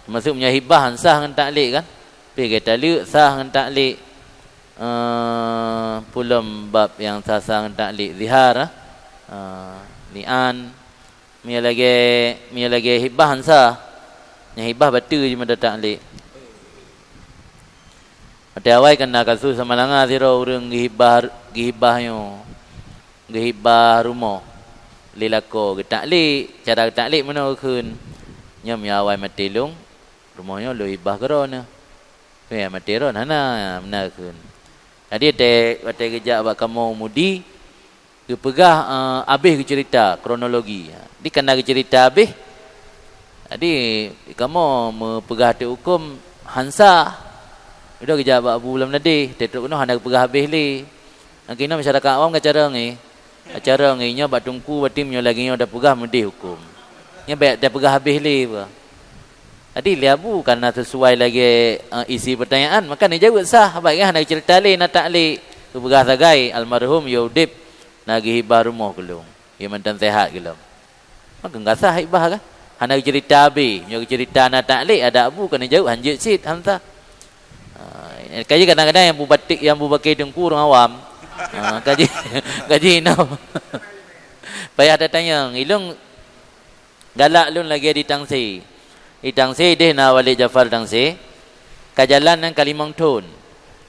Teumasuk meunyoe hibah han sah ngon taklik kan? Pih lagée taleuek sah ngon taklik. Eh, peue lom bab nyang sah-sah ngon taklik, zihar, eh, li'an. Meunyoe lagée, meunyoe lagée hibah han sah. Nyang hibah bateue jih meuda taklik. Watée awai kan na kasus Samalanga sidroe ureuëng geuhibah, geuhibah nyoe, geuhibah rumoh lé lakoe geutaklik, cara geutaklik meunoe geukheun, "Nyoe meunyoe awai maté lôn, rumoh nyoe lôn hibah keu droeneuh. Meunyoe maté droeneuh hana," meunan geukheun. Jadi watée, watée geujak bak kamoe mudi, Geupeugah, eh, abéh geuceurita kronologi. Di kana geuceurita abéh, jadi kamoe meupeugah teuk hukôm han sah. Udah geujak bak Abu Lam Nadeh, teuk keunoe hana geupeugah abéh lé. Nyang keunoe masyarakat awam ka cara ngi. Acara ngi nyoe bak teungku, berarti meunyoe lagée nyoe tapeugah meudeh hukôm. Nyoe bék tapeugah abéh lé bah. Jadi lé Abu kana sesuai lagée, eh, isi pertanyaan, maka neujaweueb sah, bah hana geuceurita lé na taklek. Geupeugah sagai almarhum yo udeb na geuhibah rumoh keu lôn. Yo mantong sehat keu lôn. Maka enggak sah hibah kan? Hana geuceurita abéh, nyoe geuceurita na taklek, adak Abu kana jaweueb han jeuet cit, han sah. Ah, kaji kadang-kadang nyang bubatik, nyang bubakée teungku ureuëng awam. Ah, kaji, kaji inoe. Payah tatanyong, ilong galak lôn lagée di Tangse. Di Tangse deh na Walid Jafar Tangse, ka jalan nyang ka limong thon.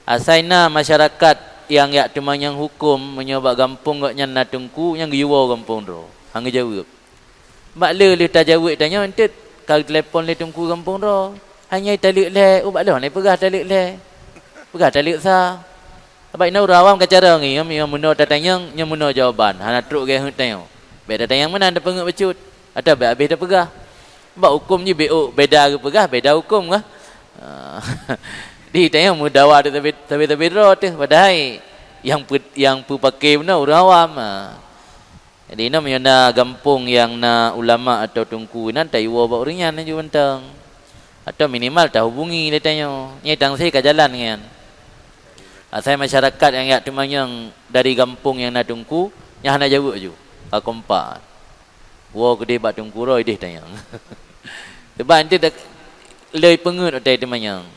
Asai na masyarakat nyang jak teumanyong hukôm meunyoe bak gampông gobnyan na teungku nyang geuyue woe gampông droe. Han geujaweueb. Bak le lheueh tajaweueb tanyoe enteuk ka geutelepon lé teungku gampông droe. Hai nyan taleuek lhée, ubak lôn hana peugah taleuek lhée. Peugah taleuek sa. Sabab inoe ureuëng awam ka cara ngieng, nyoe meunoe tatanyong, nyoe meunoe jawaban, hana trok geuheuet tanyoe. Bék tatanyong meunan tapeungeuet bacut, atawa bék abéh tapeugah. Bak hukôm jih bék ôk beda geupeugah, beda hukôm kah? Ah, di tanyoe meudawa teuh sabe-, sabe-sabe droe teuh, padahai nyang peu-, nyang peupake meunoe ureuëng awam. Ah. Jadi, inoe meunyoe na gampông nyang na ulama atau teungku inan, tayue woe bak ureuëng nyan laju mantong. Atau minimal tahubungi lé tanyoe. Nyan Tangse ka jalan ngieng. Asai masyarakat nyang jak teumanyong dari gampông nyang na teungku, nyan hana jaweueb laju. Ka kompak. Woe keudeh bak teungku droe ideh tanyong. Sebab enteuk dak-, lé peungeuet watée teumanyong.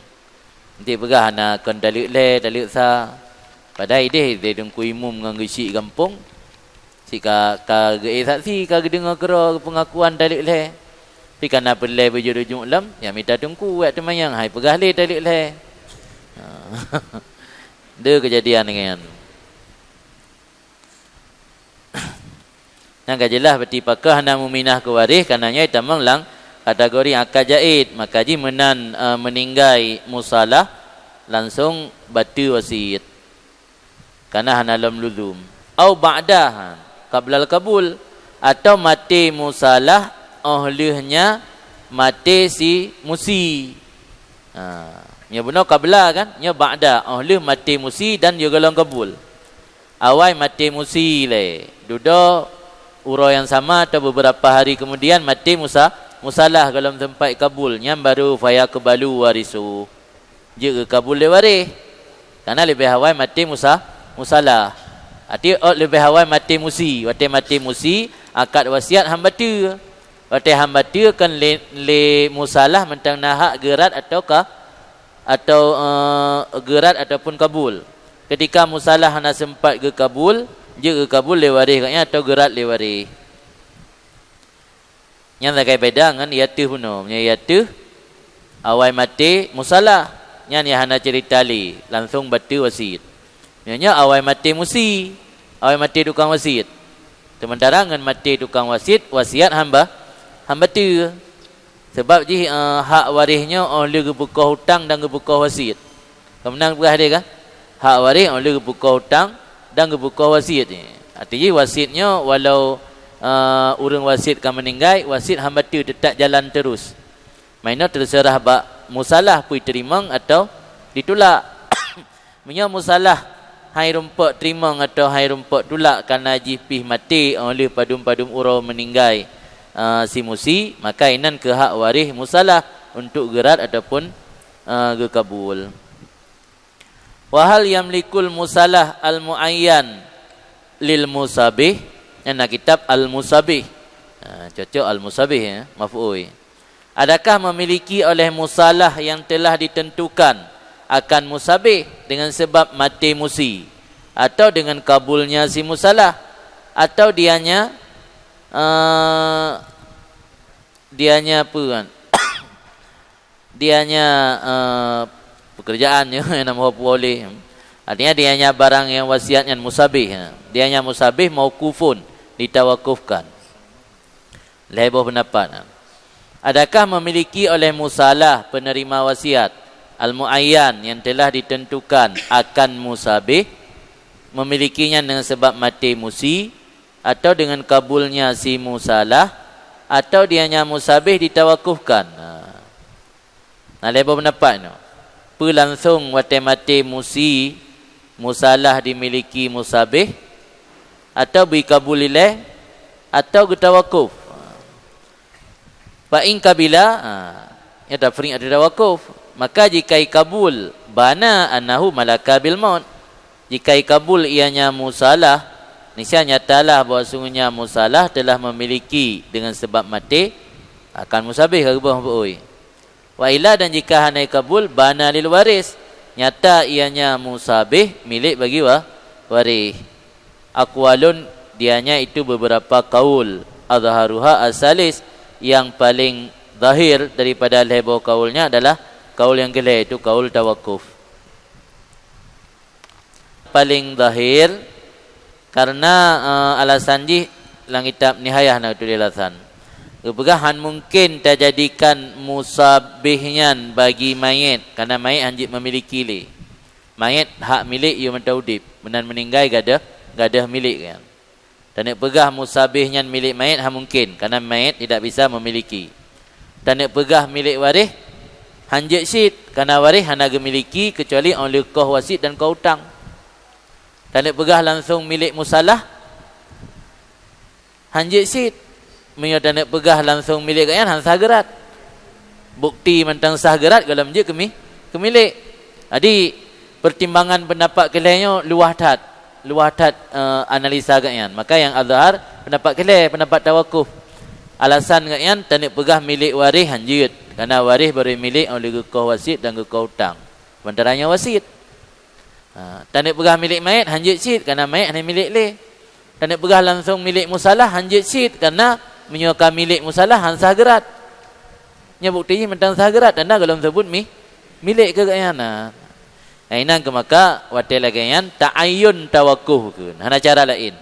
Enteuk peugah hana kon taleuek lhée, taleuek sa. Padahai ideh lé teungku imum ngon geuchik gampông. Cit ka, ka geuék saksi, ka geudeungoe keudroe peungakuan taleuek lhée. Pi kana peureulée beujeuet-jeuet lom, nyang mita teungku jak teumanyong, hai peugah lé taleuek lhée. Ha. Deuh keujadian nyan. Nyang ka jeulaih, berarti pakon hana meuminah keu waréh, kana nyoe tamong lam kategori akad jaid, maka jih meunan, eh, meuninggai musalah langsong bateue wasiet. Kana hana lom luzum. Au ba'daha, qablal qabul, atau maté musalah óh lheueh nyan maté si musi. Ha, nyoe bunoe qabla kan, nyoe ba'da, óh lheueh maté musi dan juga lom qabul. Awai maté musi lé, dudoe uroe nyang sama atau beberapa hari kemudian maté musa-, musalah gohlom teumpat kabul, nyan baru fayaqbalu warisu. Jeuet geukabul lé waréh. Kana leubeh awai maté musa-, musalah. Arti, oh, leubeh awai maté musi. Watée maté musi, akad wasiat han bateue. Watée han bateue kan lé, lé musalah mantong na hak geurat atau ka, atau, eh, geurat ataupun kabul. Ketika musalah hana sempat geukabul, jeuet geukabul lé waréh gobnyan atau geurat lé waréh. Nyan sagai beda ngon yateuh bunoe. Meunyoe yateuh, awai maté musalah, nyan nyang hana cerita lé, langsong bateue wasiet. Meunyoe nyoe awai maté musi, awai maté tukang wasiet. Sementara ngon maté tukang wasiet, wasiat han ba-, han bateue. Sebab jih, eh, hak waréh nyoe óh lheueh geupeukoh utang dan geupeukoh wasiet. Ka meunan peugah deh kan? Hak waréh óh lheueh geupeukoh utang dan geupeukoh wasiet. Arti jih wasiet nyoe walau, eh, ureuëng wasiet ka meuninggai, wasiet han bateue teutap jalan terus. Meunyoe teuseurah bak musalah peue teurimong atau ditulak. Meunyoe musalah hai rumpok teurimong atau hai rumpok tulak kana jih pih maté óh lheueh padum-padum uroe meuninggai, eh, si musi, maka inan keuh hak waréh musalah untuk geurat ataupun, eh, geukabul. Wa hal yamlikul musalah al-muayyan lil musabih? Nyan na kitab al-musabih. Ha, cocok al-musabih, ya, maf'ul. Adakah memiliki oleh musalah yang telah ditentukan akan musabih dengan sebab maté musi atau dengan kabulnya si musalah, atau dianya, eh, dianya apa kan? Dianya, eh, pekerjaan nyoe nyang meuhopue lé. Artinya dianya barang nyang wasiat nyan musabih, ha. Dianya musabih mauqufun, ditawakufkan. Lhée boh pendapat, ha. Adakah memiliki oleh musalah penerima wasiat al-muayyan yang telah ditentukan akan musabih? memilikinya dengan sebab maté musi, atau dengan kabulnya si musalah, atau dianya musabih ditawakufkan. Nah, nah lhèe boh peundapat nyoe. Peue langsong watèe maté musi, musalah dimiliki musabih, atau bri kabul ilèe, atau geutawakuf. Fa in qabila, ha, nyoe tafriq atau tawakuf. Maka jika ikabul, bana annahu malaka bil maut. Jika ikabul ianya musalah, niscaya nyatalah bahwa sungguhnya musalah telah memiliki dengan sebab maté akan musabih ka geuboh beuôi. Wa illa, dan jika hana ikabul, bana lil waris, nyata ianya musabih milék bagi wa-, waréh. Aqwalun, dianya itu beberapa kaul. Azharuha asalis, yang paling zahir daripada lhèe boh kaulnya adalah kaul yang keulhèe, itu kaul tawakuf. Paling zahir, karena, eh, alasan jih lam kitab Nihayah na geutuléh alasan. Geupeugah hana mungken tajadikan musabih nyan bagi manyét, karena manyét hana jeuet memiliki lé. Manyét hak milék yôh mantong udép, meunan meuninggai gadôh, gadôh milék nyan. Taneuk peugah musabih nyan milék manyét hana mungken, karena manyét tidak bisa memiliki. Taneuk peugah milék waréh hana jeuet cit, karena waréh hana geumiliki keucuali óh lheueh koh wasiet dan koh utang. Taneuk peugah langsong milék musalah hana jeuet cit. Meunyoe taneuk peugah langsong milék gobnyan hana sah geurat. Bukti mantong sah geurat gohlom jeuet keumi-, keumilék. Jadi, pertimbangan pendapat keulhèe nyoe luwah that, luwah that, eh, analisa gobnyan. Maka nyang azhar pendapat keulhèe, pendapat tawakuf. Alasan gobnyan taneuk peugah milék waréh hana jeuet, karena waréh barô milék óh lheueh geukoh wasiet dan geukoh utang. Sementara nyoe wasiet. Ha, taneuk peugah milék manyét hana jeuet cit, karena manyét hana milék lé. Taneuk peugah langsong milék musalah hana jeuet cit, karena meunyoe ka milék musalah hana sah geurat. Nyoe bukti jih mantong sah geurat, tanda gohlom seubut mi-, milék keu gobnyan. Nah, inan keuh maka watèe lagèe nyan ta'ayyun tawakuf kheun, hana cara laén.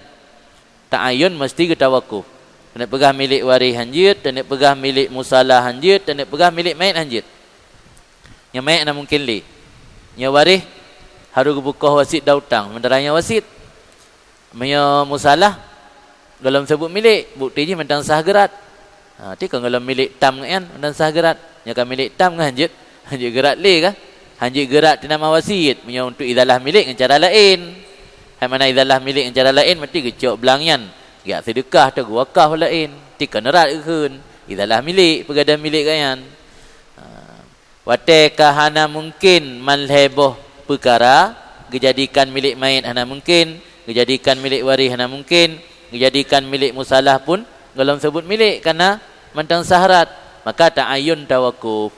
Ta'ayyun meusti geutawakuf. Taneuk peugah milék waréh hana jeuet, taneuk peugah milék musalah hana jeuet, taneuk peugah milék manyét hana jeuet. Nyang manyét hana mungken lé. Nyang waréh harôh geupeukoh wasiet dan utang, sementara nyang wasiet. Meunyoe musalah, gohlom seubut milék, bukti jih mantong sah geurat. Ha, ti kon gohlom milék tam nyan, mantong sah geurat. Nyang ka milék tam ngon hana jeuet, hana jeuet geurat lé kah? Hana jeuet geurat ti nama wasiet. Meunyoe untuk izalah milék ngon cara laén. Hai mana izalah milék ngon cara laén, meusti geucok blang nyan. Geujak seudeukah atau geuwakaf laén. Ti kon rot geukheun. Izalah milék, peugadang milék gobnyan. Ha. Watèe ka hana mungken man lhèe boh peukara, geujadikan milék manyét hana mungken, geujadikan milék waréh hana mungken, geujadikan milék musalah pun gohlom seubut milék, karena mantong sah geurat, maka ta'ayyun tawakuf.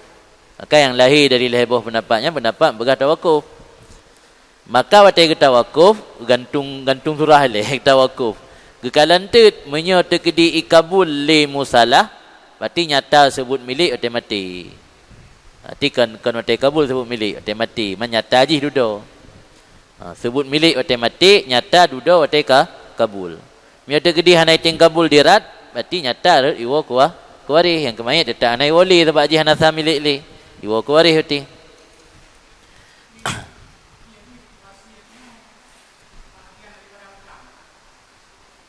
Maka nyang lahé dari lhèe boh peundapat nyan, peundapat peugah tawakuf. Maka watèe geutawakuf, gantung, gantung surah ilèe geutawakuf. Geukalon teuk, meunyoe teukeudi ikabul lé musalah, berarti nyata seubut milék watèe maté. Berarti kon, kon watèe kabul seubut milék, watèe maté. Man nyata jih dudoe. Ha, seubut milék watèe maté, nyata dudoe watèe ka, kabul. Meunyoe teukeudi hana item kabul dirat, berarti nyata rhot iwoe keu wa-, keu waréh. Nyang keu manyét teutap hana iwoe lé, sabab jih hana sah milék lé. Iwoe keu waréh berarti.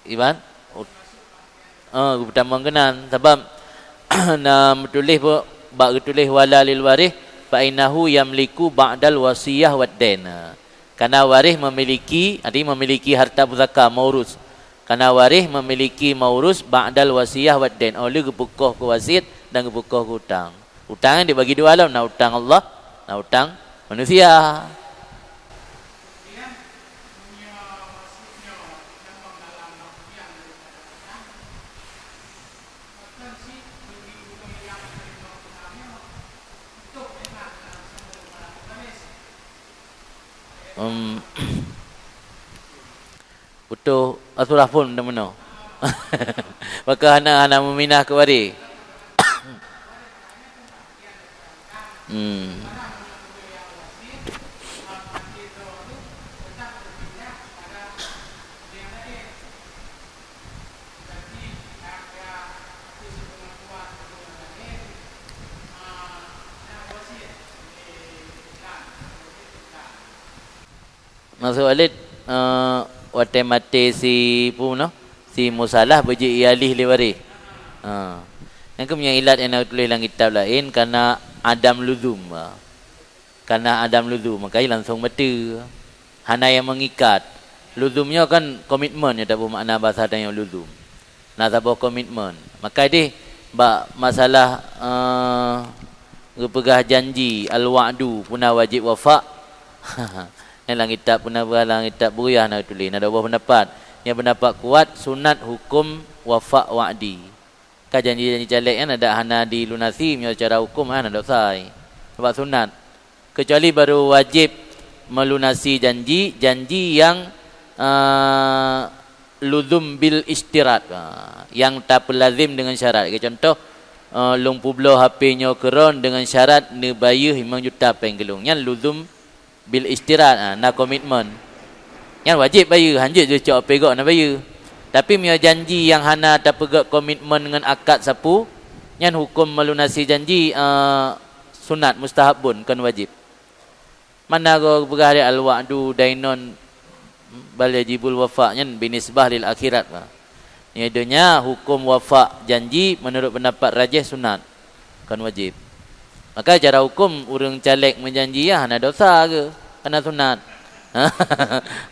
Iban? Ut-, oh, geutamong keunan. Sabab na meutuléh bak, bak geutuléh wala lil warith, fa innahu yamliku ba'dal wasiyah wad dain. Karena waréh memiliki, arti memiliki harta pusaka, maurus. Karena waréh memiliki maurus ba'dal wasiyah wad dain. Óh lheueh geupeukoh keu wasiet dan geupeukoh keu utang. Utang nyan dibagi dua lom, na utang Allah, na utang manusia. Em, Putôh, ah, surah phôn meunoe. Maka hana, hana meuminah keu waréh. Hmm. Maksud Walid, eh, watée maté si pu noh, si musalah beujeuet ialih lé waréh. Ha. Nyang keuh meunyoe ilat nyang na tuléh lam kitab laén, karena adam luzum. Ha. Karena adam luzum, maka langsung bateue. Hana nyang mengikat. Luzum nyoe kan komitmen nyang tabu makna bahasa tanyoe luzum. Na saboh komitmen. Maka deh bak masalah, eh, geupeugah janji, al-wa'du, puna wajéb wafa. Nyan lam kitab puna peugah lam kitab Bughiyah na tuléh, na dua boh pendapat. Nyang pendapat kuat, sunat huköm wafa wa'di. Ka janji-janji caleg nyan adak hana dilunasi meunyoe secara huköm hana dosa. Sebab sunat. Kecuali baru wajéb melunasi janji, janji nyang, eh, luzum bil isytirat. Ha, nyang tapeulazim deungon syarat. Keu contoh, eh, lôn peubloe H P nyoe keu droen deungon syarat neubayeue limong juta péng keu lôn. Nyan luzum bil isytirat, ha, na komitmen. Nyan wajéb bayeue, hanjeuet jicok H P gob na bayeue. Tapi meunyoe janji nyang hana tapeugét komitmen ngon akad sapeue, nyan huköm melunasi janji, eh, sunat, mustahabun, kon wajéb. Mana goe geupeugah lé al-wa'du dainun bal yajibul wafa, nyan binisbah lil akhirat. Nyoe donya huköm wafa janji meunurot pendapat rajih sunat, kon wajéb. Maka cara huköm ureuëng caleg meujanji nyan hana dosa ke? Hana sunat.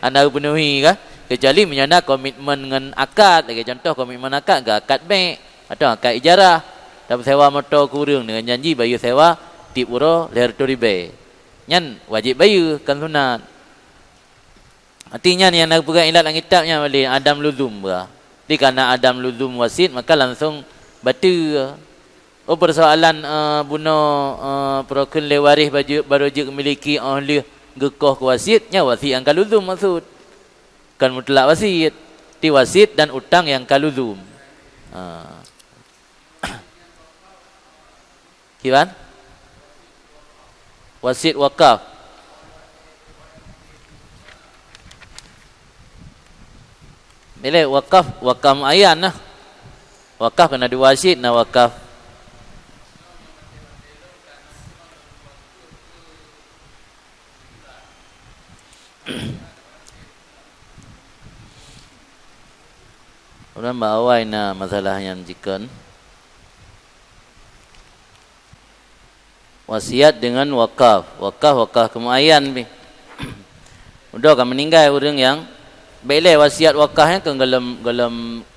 Hana geupenuhi kah? Kecuali meunyoe na komitmen ngon akad. Lagée contoh komitmen akad, geuakad bék atau akad ijarah. Tapeusewa moto keu ureuëng deungon janji bayeue sewa tieb uroe lhée reutôh ribée. Nyan wajéb bayeue, kon sunat. Artinya nyang na geupeugah ilat lam kitab nyan wali adam luzum bah. Di karena adam luzum wasiet, maka langsung bateue. Oh, persoalan, eh, bunoe, eh, peurokon lé waréh baju, baru jeuet miliki óh lheueh geukoh keu wasiet, nyan wasiet nyang ka luzum maksud. Kon mutlak wasiet. Di wasiet dan utang nyang ka luzum. Ha. Kiban? Wasiet wakaf. Bila wakaf, wakaf muayyan lah. Wakaf kena dua wasiet, na wakaf. Ureuëng bak awai na masalah nyang jikon. Wasiat deungon wakaf. Wakaf, wakaf keu muayyan pih. Udah ka meuninggai ureuëng nyang bék lé wasiat wakaf nyan keu gohlom, gohlom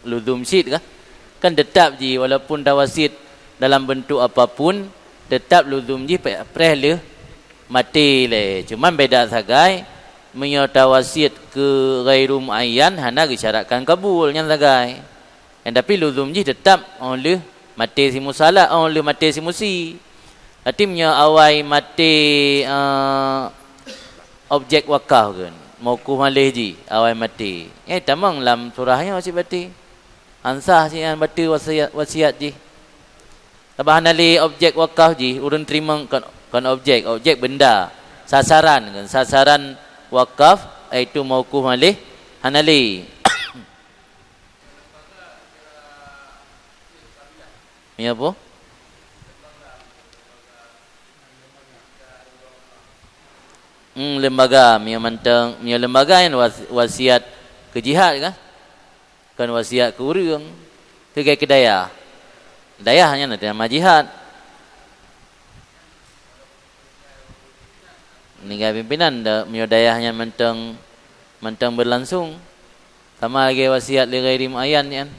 luzum cit kah? Kan teutap jih walaupun tawasiet dalam beuntuk apapun, teutap luzum jih pe-, preh lheueh maté lé. Cuman beda sagai, meunyoe tawasiet keu ghairu muayyan hana geusyaratkan kabul, nyan sagai. Nyan tapi luzum jih teutap óh lheueh maté si musalah, óh lheueh maté si musi. Tapi meunyoe awai maté, eh, objek wakaf kan, mauquf aleh jih awai maté. Nyan tamong lam surah nyoe cit baté. Ansah cit nyan baté wasiat, wasiat jih. Sabab hana lé objek wakaf jih, ureuëng teurimong kon, kon objek, objek benda. Sasaran kan, sasaran wakaf, iaitu mauquf aleh, hana lé. Meunyoe peue? Hmm, lembaga, meunyoe mantong, meunyoe lembaga nyan was-, wasiat keu jihad kah? Kon wasiat keu ureuëng, keu gai keu dayah. Dayah nyan na teuma jihad. Meuninggai pimpinan, da-, meunyoe dayah nyan mantong, mantong beulangsong, sama lagée wasiat li ghairi muayyan nyan.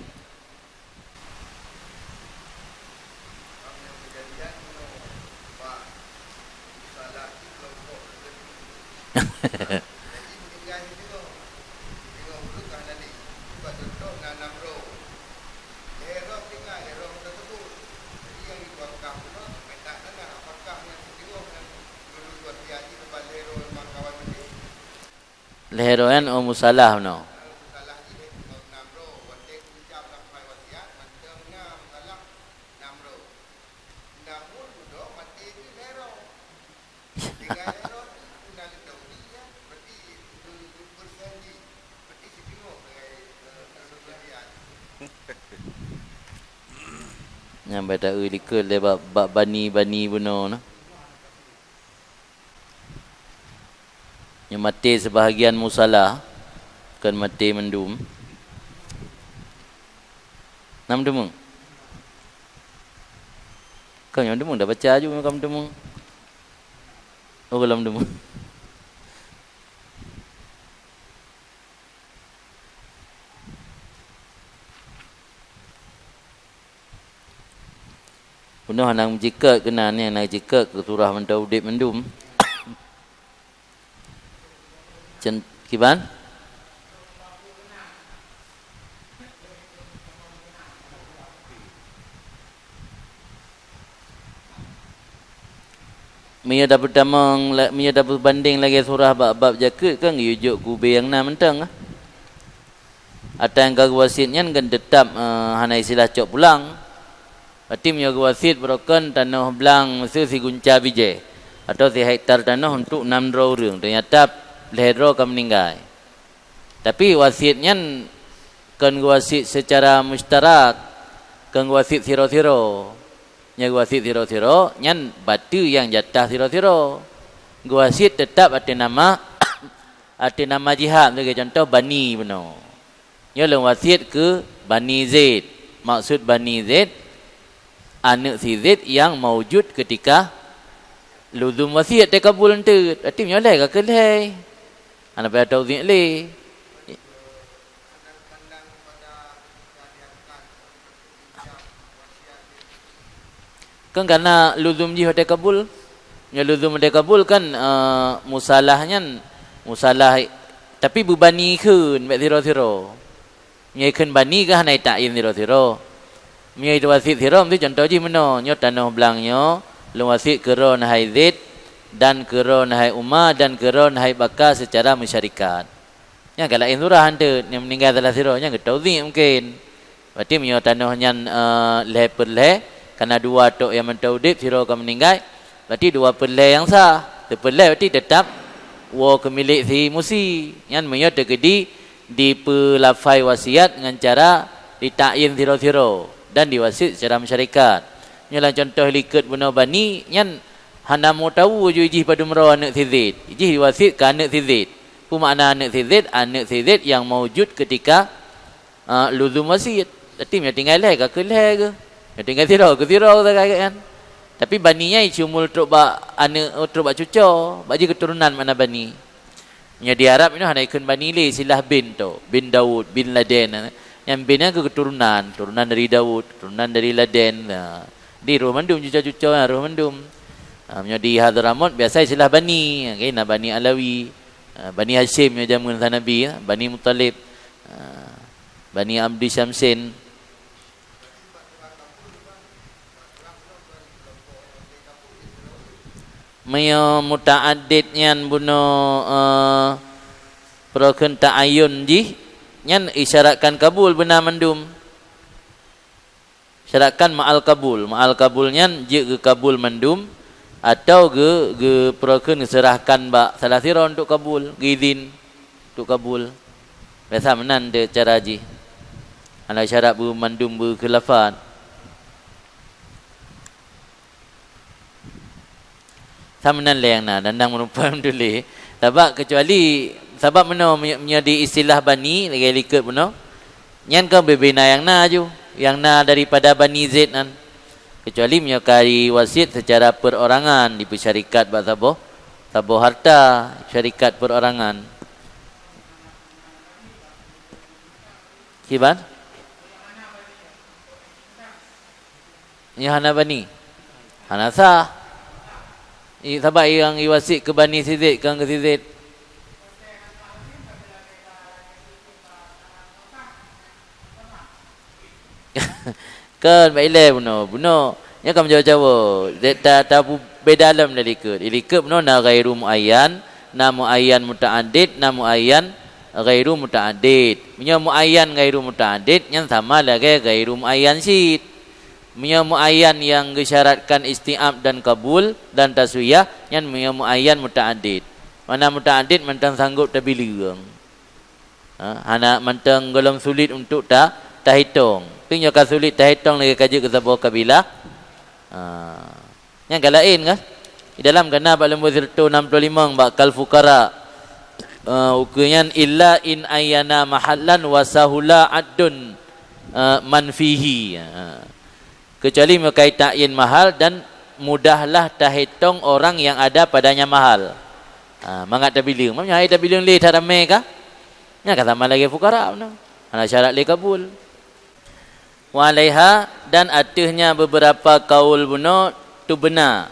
Lhée droe nyan, oh, musalah bunoe. Nyang bak taeu likot lé bak, bak bani-bani bunoe na. Nyoe maté seubahagian musalah, Kon maté mandum. Na meuteumèe? Kon nyang meuteumèe dah baca aju, kon meuteumèe. Oh, gohlom meuteumèe. Bunoe hana meucikot keunan, hana meucikot keu surah mantong udeb mandum. Cen-, kiban? Meunyoe tapeutamong la-, meunyoe tapeubandeng lagèe surah bak bab jakeuet kan geuyue jok keu ubé nyang na mantong. Ata nyang ka geuwasiet nyan kan teutap, eh, hana istilah cok pulang. Berarti meunyoe geuwasiet beurokon tanoh blang miseue sigunca bijèh atau sihektar tanoh untuk nam droe ureueng, teunyata lhèe droe ka meuninggai. Tapi wasiet nyan kon geuwasiet seucara musytarak, kon geuwasiet sidroe-sidroe. Nyang geuwasiet sidroe-sidroe nyan bateue nyang jatah sidroe-sidroe. Geuwasiet teutap ateueh nama, ateueh nama jih, lagèe contoh Bani bunoe. Nyoe lôn wasiet keu Bani Zaid. Maksud Bani Zaid, aneuk si Zaid nyang maujud keutika luzum wasiet teukabul enteuk. Berarti meunyoe lhèe ka keuh lhèe. Hana payah tauziek lé. Kan kana luzum jih watèe kabul. Nyoe luzum watèe kabul kan, eh, musalah nyan, musalah, tapi beubani kheun bèk sidroe-sidroe. Meunyoe kheun bani kan hana itakyin sidroe-sidroe. Meunyoe itu wasiet sidroe, meusti contoh jih meunoe, nyoe tanoh blang nyoe, lôn wasiet keu droeneuh hai Zaid, dan keu droeneuh hai Uma, dan keu droeneuh hai Baka seucara meusyarikat. Nyan ka laén surah enteuk, nyang meuninggai salah sidroe, nyan geutauziek mungken. Berarti meunyoe tanoh nyan, eh, lhèe per lhèe, kana dua tok nyang mantong udeb, sidroe ka meuninggai, berarti dua per lhèe nyang sah. Seuper lhèe berarti teutap woe keu milék si musi. Nyan meunyoe teukeudi dipeulafai wasiat ngon cara ditakyin sidroe-sidroe dan diwasiet secara meusyarikat. Nyoe lam contoh likot bunoe bani, nyan hana meu'tawu ju jih padum droe aneuk si Zaid. Jih diwasiet keu aneuk si Zaid. Peue makna aneuk si Zaid? Aneuk si Zaid nyang maujud keutika, ah, luzum wasiet. Berarti meunyoe tinggai lhèe, ka keuh lhèe keuh. Meunyoe tinggai sidroe, keuh sidroe sagai kan. Tapi bani nyan iseumul trok bak aneuk, trok bak cucoe, bak jih keuturonan makna bani. Nyoe di Arab nyoe hana ikheun bani lé, istilah bin tu, bin Daud, bin Laden. Nyang bin nyan keuh keuturonan, turonan dari Daud, turonan dari Laden. Nah, di roh mandum cucoe-cucoe, roh mandum. Ha, meunyoe di Hadramaut biasa istilah bani, kan, na Bani Alawi, ha, Bani Hasyim nyoe jameun sa Nabi, ha, Bani Muthalib, ha, Bani Abdi Syamsin. Meunyoe muta'addid nyan bunoe, eh, peurokon ta'ayun jih, nyan isyaratkan kabul beuna mandum. Syaratkan ma'al kabul. Ma'al kabul nyan jeuet geukabul mandum atau geu-, geupeurokon geuseurahkan bak salah sidroe untuk kabul, geuizin untuk kabul. Biasa meunan de cara jih. Hana syarat beumandum beukhilafan. Sama nan lé nyang na, dan nyang meurumpok alhamdulillah. Sabab keucuali, sabab meunoe, meunyo-, meunyoe di istilah bani, lagèe likot bunoe, nyan kan bubena nyang na aju, nyang na daripada Bani Zaid nyan. Keucuali meunyoe ka diwasiet seucara perorangan, dipeusyarikat bak saboh, saboh harta, syarikat perorangan. Kiban? Nyoe hana bani. Hana sah. I, sabab nyang iwasiet keu bani si Zaid, kon keu si Zaid. Kon, bak ilèe bunoe. Bunoe, nyoe ka meujawa-jawa. Zaid ta, ta bu-, beda lom dari likot. Di likot bunoe na ghairu muayyan, na muayyan muta'addid, na muayyan ghairu muta'addid. Meunyoe muayyan ghairu muta'addid, nyan sama lagèe ghairu muayyan cit. Meunyoe muayyan nyang geusyaratkan isti'ab dan kabul dan taswiyah, nyan meunyoe muayyan muta'addid. Makna muta'addid mantong sanggop tabileung. Ha, hana mantong gohlom sulit untuk ta, tahitong. Tapi nyoe ka sulit tahitong lagèe ka jeuet keu saboh kabilah. Ha. Nyan ka laén kan? Di dalam ka na bak leumbô sireutôh nam ploh limong bak kal fuqara. Eh, ukeue nyan illa in ayyana mahallan wa sahula addun, eh, man fihi. Eh, kecuali meukait ta'yin mahal dan mudahlah tahitong orang yang ada padanya mahal. Ah, mangat tabileung. Meunyoe hai tabileung lé that ramé ka? Nyan ka sama lagée fukara, beuna. Hana syarat lé kabul. Wa alaiha, dan ateuehnya beberapa kaul bunoe tubna,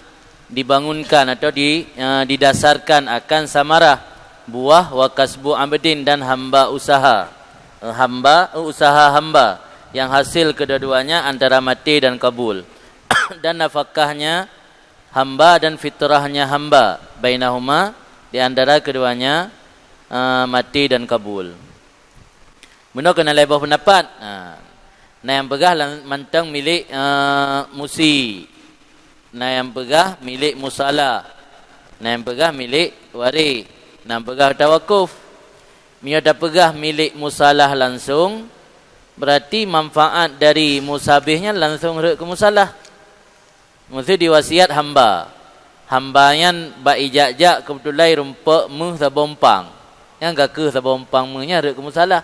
dibangunkan atau di, eh, didasarkan akan samarah, buah, wa kasbu abdin, dan hamba usaha, eh, hamba, eh, usaha hamba, yang hasil kedua-duanya antara mati dan kabul. Dan nafakahnya hamba dan fitrahnya hamba, bainahuma, di antara keduanya, eh, mati dan kabul. Bunoe keunan lhée boh peundapat. Ha. Na nyang peugah lam-, mantong milék, eh, musi. Na nyang peugah milék musalah. Na nyang peugah milék waréh. Na nyang peugah tawakuf. Meunyoe tapeugah milék musalah langsong, berarti manfaat dari musabih nyan langsong rhot keu musalah. Meuseu diwasiat hamba. Hamba nyan bak ijak-jak keubeutulan rumpok méuh saboh umpang. Nyan ka kheueh saboh umpang méuh nyan rhot keu musalah.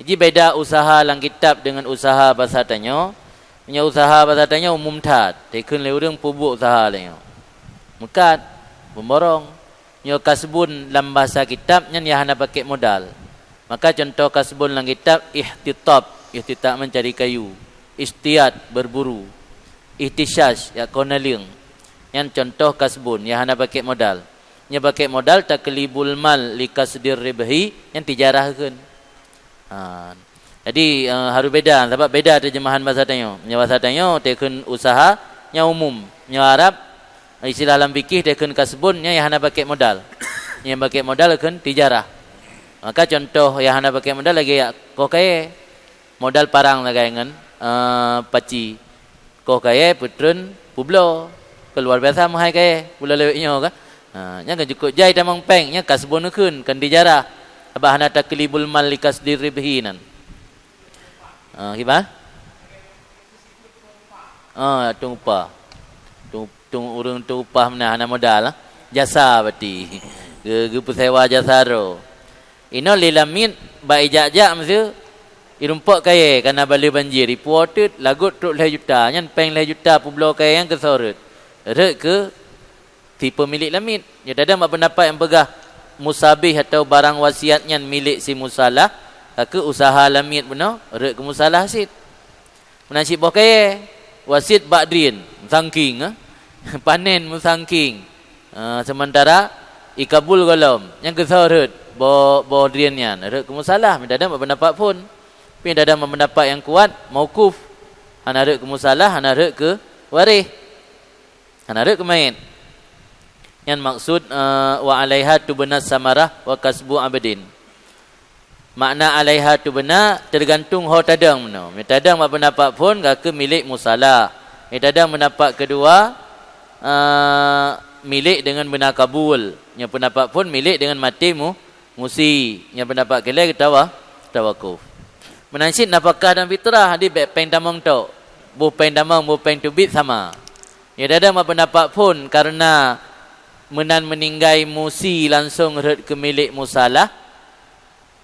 Ji beda usaha lam kitab deungon usaha basa tanyoe. Meunyoe usaha basa tanyoe umum that, takheun lé ureuëng peubuet usaha lé nyoe. Meukat, beumborong. Nyoe kasbun lam basa kitab nyan nyang hana pakék modal. Maka contoh kasbun lam kitab ihtitab, ihtitab mencari kayu, istiyad, berburu, ihtisyas, yak koh naleueng. Nyan contoh kasbun nyang hana pakék modal. Nyang pakék modal taklibul mal likasdir ribhi, nyan tijarah kheun. Ha. Jadi, eh, harôh beda, sabab beda teurjeumahan basa tanyoe. Meunyoe basa tanyoe takheun usaha nyang umum. Meunyoe Arab, istilah lam fikih takheun kasbun nyang hana pakék modal. Nyang pakék modal kheun tijarah. Maka contoh nyang hana pakék modal lagée yak koh kayée. Modal parang sagai ngon, eh, paci. Koh kayée peutreun peubloe. Keu luar biasa meuhai kayée, peubloe lewat nyoe kan. Ha, nyan kan jukuk jai tamong péng, nyan kasbun kheun, kan tijarah. Sabab hana taklibul mal likasdir ribhi nan. Ha, kiban? Ha, tueng upah. Tueng, tueng ureuëng tueng upah meunan hana modal, ah. Jasa berarti. Ge-, geupeusewa jasa droe. Inoe lé lamiet bak ijak-jak meuseu, irumpok kayée kana baleue banjir, ipuwoe teuk lagot trok lhée juta, nyan péng lhée juta peubloe kayée nyan keusoe rhot. Rhot keu si peumilék lamiet. Nyoe tadong bak peundapat nyang peugah musabih atawa barang wasiat nyan milék si musalah, ka kheueh usaha lamiet bunoe rhot keu musalah cit. Meunan cit boh kayée, wasiet bak drien, meusangking, eh. Panen meusangking. Eh, seumeuntara ikabul gohlom, nyang keusoe rhot boh, boh drien nyan, rhot keu musalah, meunan tadong bak peundapat phon. Tapi tadong bak peundapat nyang kuat, mauquf. Hana rhot keu musalah, hana rhot keu waréh. Hana rhot keu manyét. Nyan maksud, eh, wa alaiha tubna samarah wa kasbu abdin. Makna alaiha tubna teugantung ho tadong meunoe. Meunyoe tadong bak peundapat phon ka kheueh milék musalah. Meunyoe tadong peundapat keudua, eh, milék deungon beuna kabul. Nyoe peundapat phon milék deungon maté mu-, musi. Nyoe peundapat keulhée tawa-, tawakuf. Meunan cit nafakah dan fitrah, jadi bék péng tamong tok. Boh péng tamong, boh péng teubiet sama. Nyoe tadong bak peundapat phon kareuna meunan meuninggai musi langsong rhot keu milék musalah,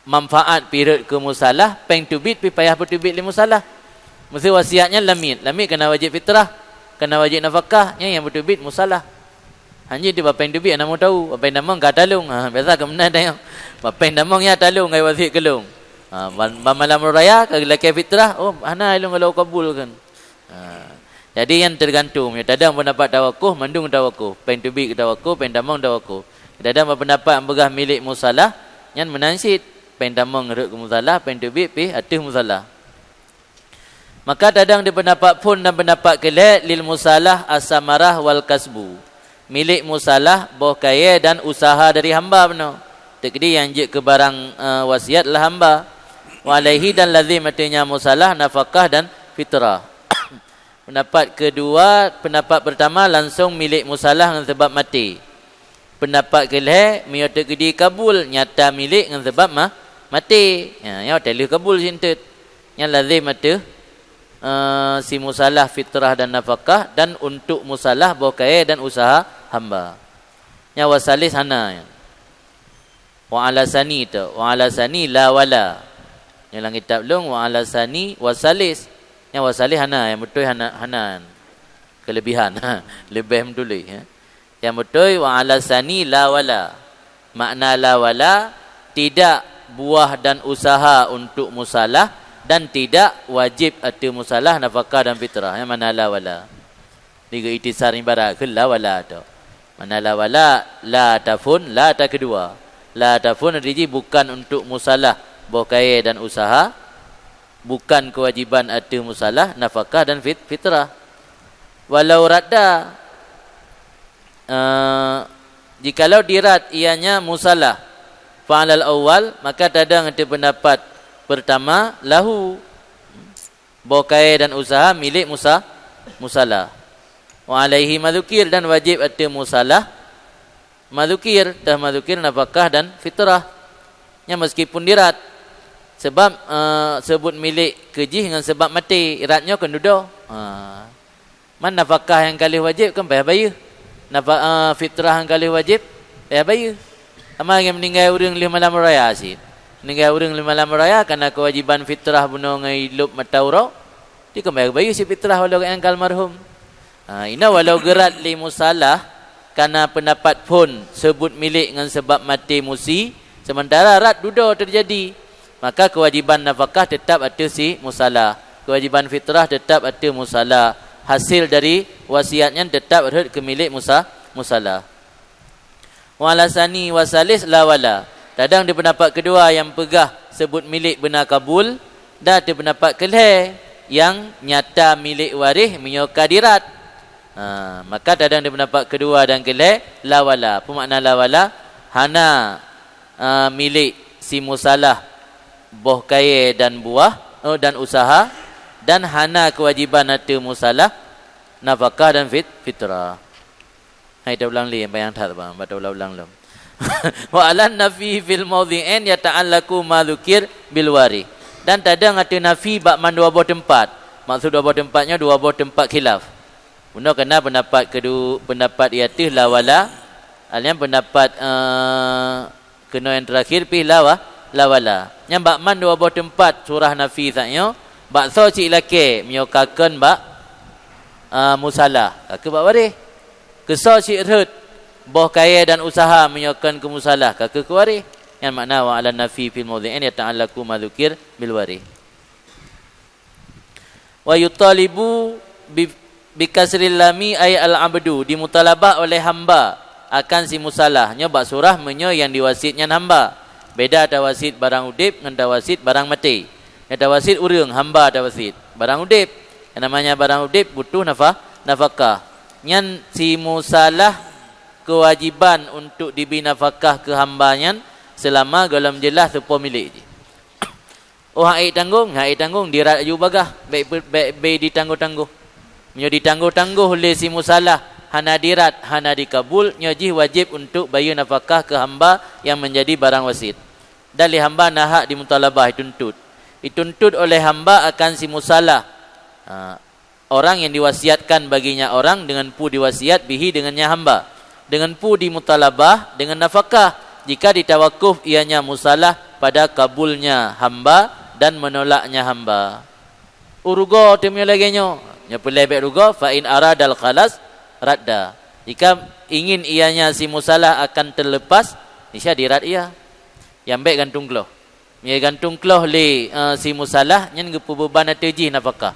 manfaat pih rhot keu musalah, péng teubiet pih payah peuteubiet lé musalah. Meuseu wasiat nyan lamiet, lamiet kana wajéb fitrah, kana wajéb nafakah, nyan nyang peuteubiet musalah. Hana jeuet bak péng teubiet hana meuteumé, bak péng tamong ka talong. Ha, biasa ka meunan tanyoe. Bak péng tamong nyan talong ka wasiat keu lôn. Ha, ban, ban malam raya ka lakée fitrah, oh, hana lôn ka lôn kabul kan. Ha. Jadi nyan teugantung. Meunyoe tadong peundapat tawakuf, mandum tawakuf. Péng teubiet tawakuf, péng tamong tawakuf. Tadong bak peundapat nyang peugah milék musalah, nyan meunan cit. Péng tamong rhot keu musalah, péng teubiet pih ateueh musalah. Maka tadong di peundapat phon dan peundapat keulhée lil musalah as-samarah wal kasbu. Milék musalah boh kayée dan usaha dari hamba bunoe. Teukeudi nyang jeuet keu barang, eh, wasiat lah hamba. Wa alaihi dan lazim ateueh nyan musalah nafakah dan fitrah. Peundapat keudua, peundapat peurtama langsong milék musalah ngon sabab maté. Peundapat keulhée, meunyoe teukeudi kabul, nyata milék ngon sabab ma-, maté. Nya, nyoe taleuh kabul sinteut. Nyan lazim ateueh, eh, si musalah fitrah dan nafakah dan untuk musalah boh kayée dan usaha hamba. Nyan wasalis hana. Wa ala sani tu, wa ala sani la wala. Nyang lam kitab lôn, wa ala sani wa salis. Nyang wa salis hana, nyang beutôi hana, hana. Kelebihan. Leubeh meutuléh, ya. Nyang beutôi, wa ala sani la wala. Makna la wala, tidak buah dan usaha untuk musalah dan tidak wajib ateueh musalah nafakah dan fitrah. Nyang makna la wala. Di geuikhtisar ibarat keu la wala tu. Makna la wala, la tafon, la takeudua. La tafon arti jih bukan untuk musalah boh kayée dan usaha, bukan kewajiban ateueh musalah nafakah dan fit-, fitrah. Walau radda, eh, jikalau dirat ianya musalah, fa'alal awwal, maka tadong ateueh pendapat pertama, lahu. Boh kayée dan usaha milék musa-, musalah. Wa alaihi madzukir, dan wajib ateueh musalah madzukir, teuh madzukir nafakah dan fitrah. Nyan meskipun dirat. Sebab, eh, seubut milék keu jih ngon seubab maté, rat nyoe kon dudoe. Ha. Man nafakah nyang ka lheueh wajéb kan payah bayeue. Nafa-, eh, fitrah nyang ka lheueh wajéb payah bayeue. Sama ngon meuninggai ureuëng lheueh malam raya cit. Meuninggai ureuëng lheueh malam raya kana kewajiban fitrah bunoe ngon ilop mata uroe, di kon payah bayeue cit fitrah walau gobnyan ka almarhum. Ha, inoe walau geurat lé musalah kana peundapat phon seubut milék ngon seubab maté musi, seumeuntara rat dudoe teujadi. Maka kewajiban nafakah teutap ateueh si musalah, kewajiban fitrah teutap ateueh musalah, hasil dari wasiat nyan teutap rhot keu milék musa-, musalah. Wa ala sani wa salis la wala. Tadong di peundapat keudua nyang peugah seubut milék beuna kabul, dan di peundapat keulhée nyang nyata milék waréh meunyoe ka dirat. Ha, maka tadong di peundapat keudua dan keulhée la wala. Peue makna la wala? Hana eh, milék si musalah boh kayée dan buah, oh, dan usaha, dan hana kewajiban ateueh musalah nafakah dan fit-, fitrah. Hai taulang lé, bayang that bang, bak taulang-ulang lom. Wa alan nafi fil maudhi'ain yata'allaqu ma dzukir bil warih. Dan tadong ateueh nafi bak mandua boh teumpat. Maksud dua boh teumpat nyoe dua boh teumpat khilaf. Bunoe kana peundapat kedu-, peundapat iateueh la wala, alyan peundapat, eh, Keunoe nyang teurakhir pih la wa-, la wala. Nyan bak mandua boh teumpat surah nafi that nyoe, bak soe cit lakée meunyoe ka kon bak, a, musalah, ka keuh bak waréh. Keu soe cit rhot boh kayée dan useuha meunyoe kon keu musalah, ka keuh keu waréh. Nyan makna wa alan nafi fil maudhi'ain yata'allaqu ma dzukir bil warih. Wa yutalibu bi, bi kasril lami ay al-abdu, dimutalabah oleh hamba akan si musalah. Nyoe bak surah meunyoe nyang diwasiet nyan hamba. Beda tawasiet barang udeb ngon tawasiet barang maté. Nyang tawasiet ureuëng, hamba tawasiet. Barang udeb, nyang namanya barang udeb butuh nafa-, nafakah. Nyan si musalah keuwajiban untuk dibi nafakah keu hamba nyan seulama gohlom jeulaih seupôt milék jih. Oh, han ék tanggong, han ék tanggong, dirat aju bagah, bék, bék, bék ditanggong-tanggong. Meunyoe ditanggong-tanggong lé si musalah, hana dirat, hana dikabul, nyoe jih wajéb untuk bayeue nafakah keu hamba nyang meunjadi barang wasiet. Dan lé hamba na hak dimutalabah, dituntut. Dituntut oleh hamba akan si musalah. Ha. Orang yang diwasiatkan baginya orang dengan pu diwasiat bihi dengannya hamba, dengan pu dimutalabah dengan nafakah, jika ditawakuf ianya musalah pada kabulnya hamba dan menolaknya hamba. Urugo teumé lagée nyoe, nyoe peulée bék rugo, fa in aradal khalas radda. Jika ingin ianya si musalah akan terlepas, niscaya dirat ia. Nyang bék gantung kloh. Meunyoe gantung kloh lé, eh, si musalah, nyan geupeubeuban ateueh jih nafakah.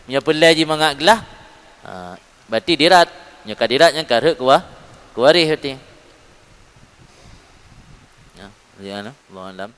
Meunyoe peulée jih mangat glah, eh, berarti dirat. Meunyoe ka dirat, nyan ka rhot keu wa-, keu waréh berarti. Ya, ya, Allah alam.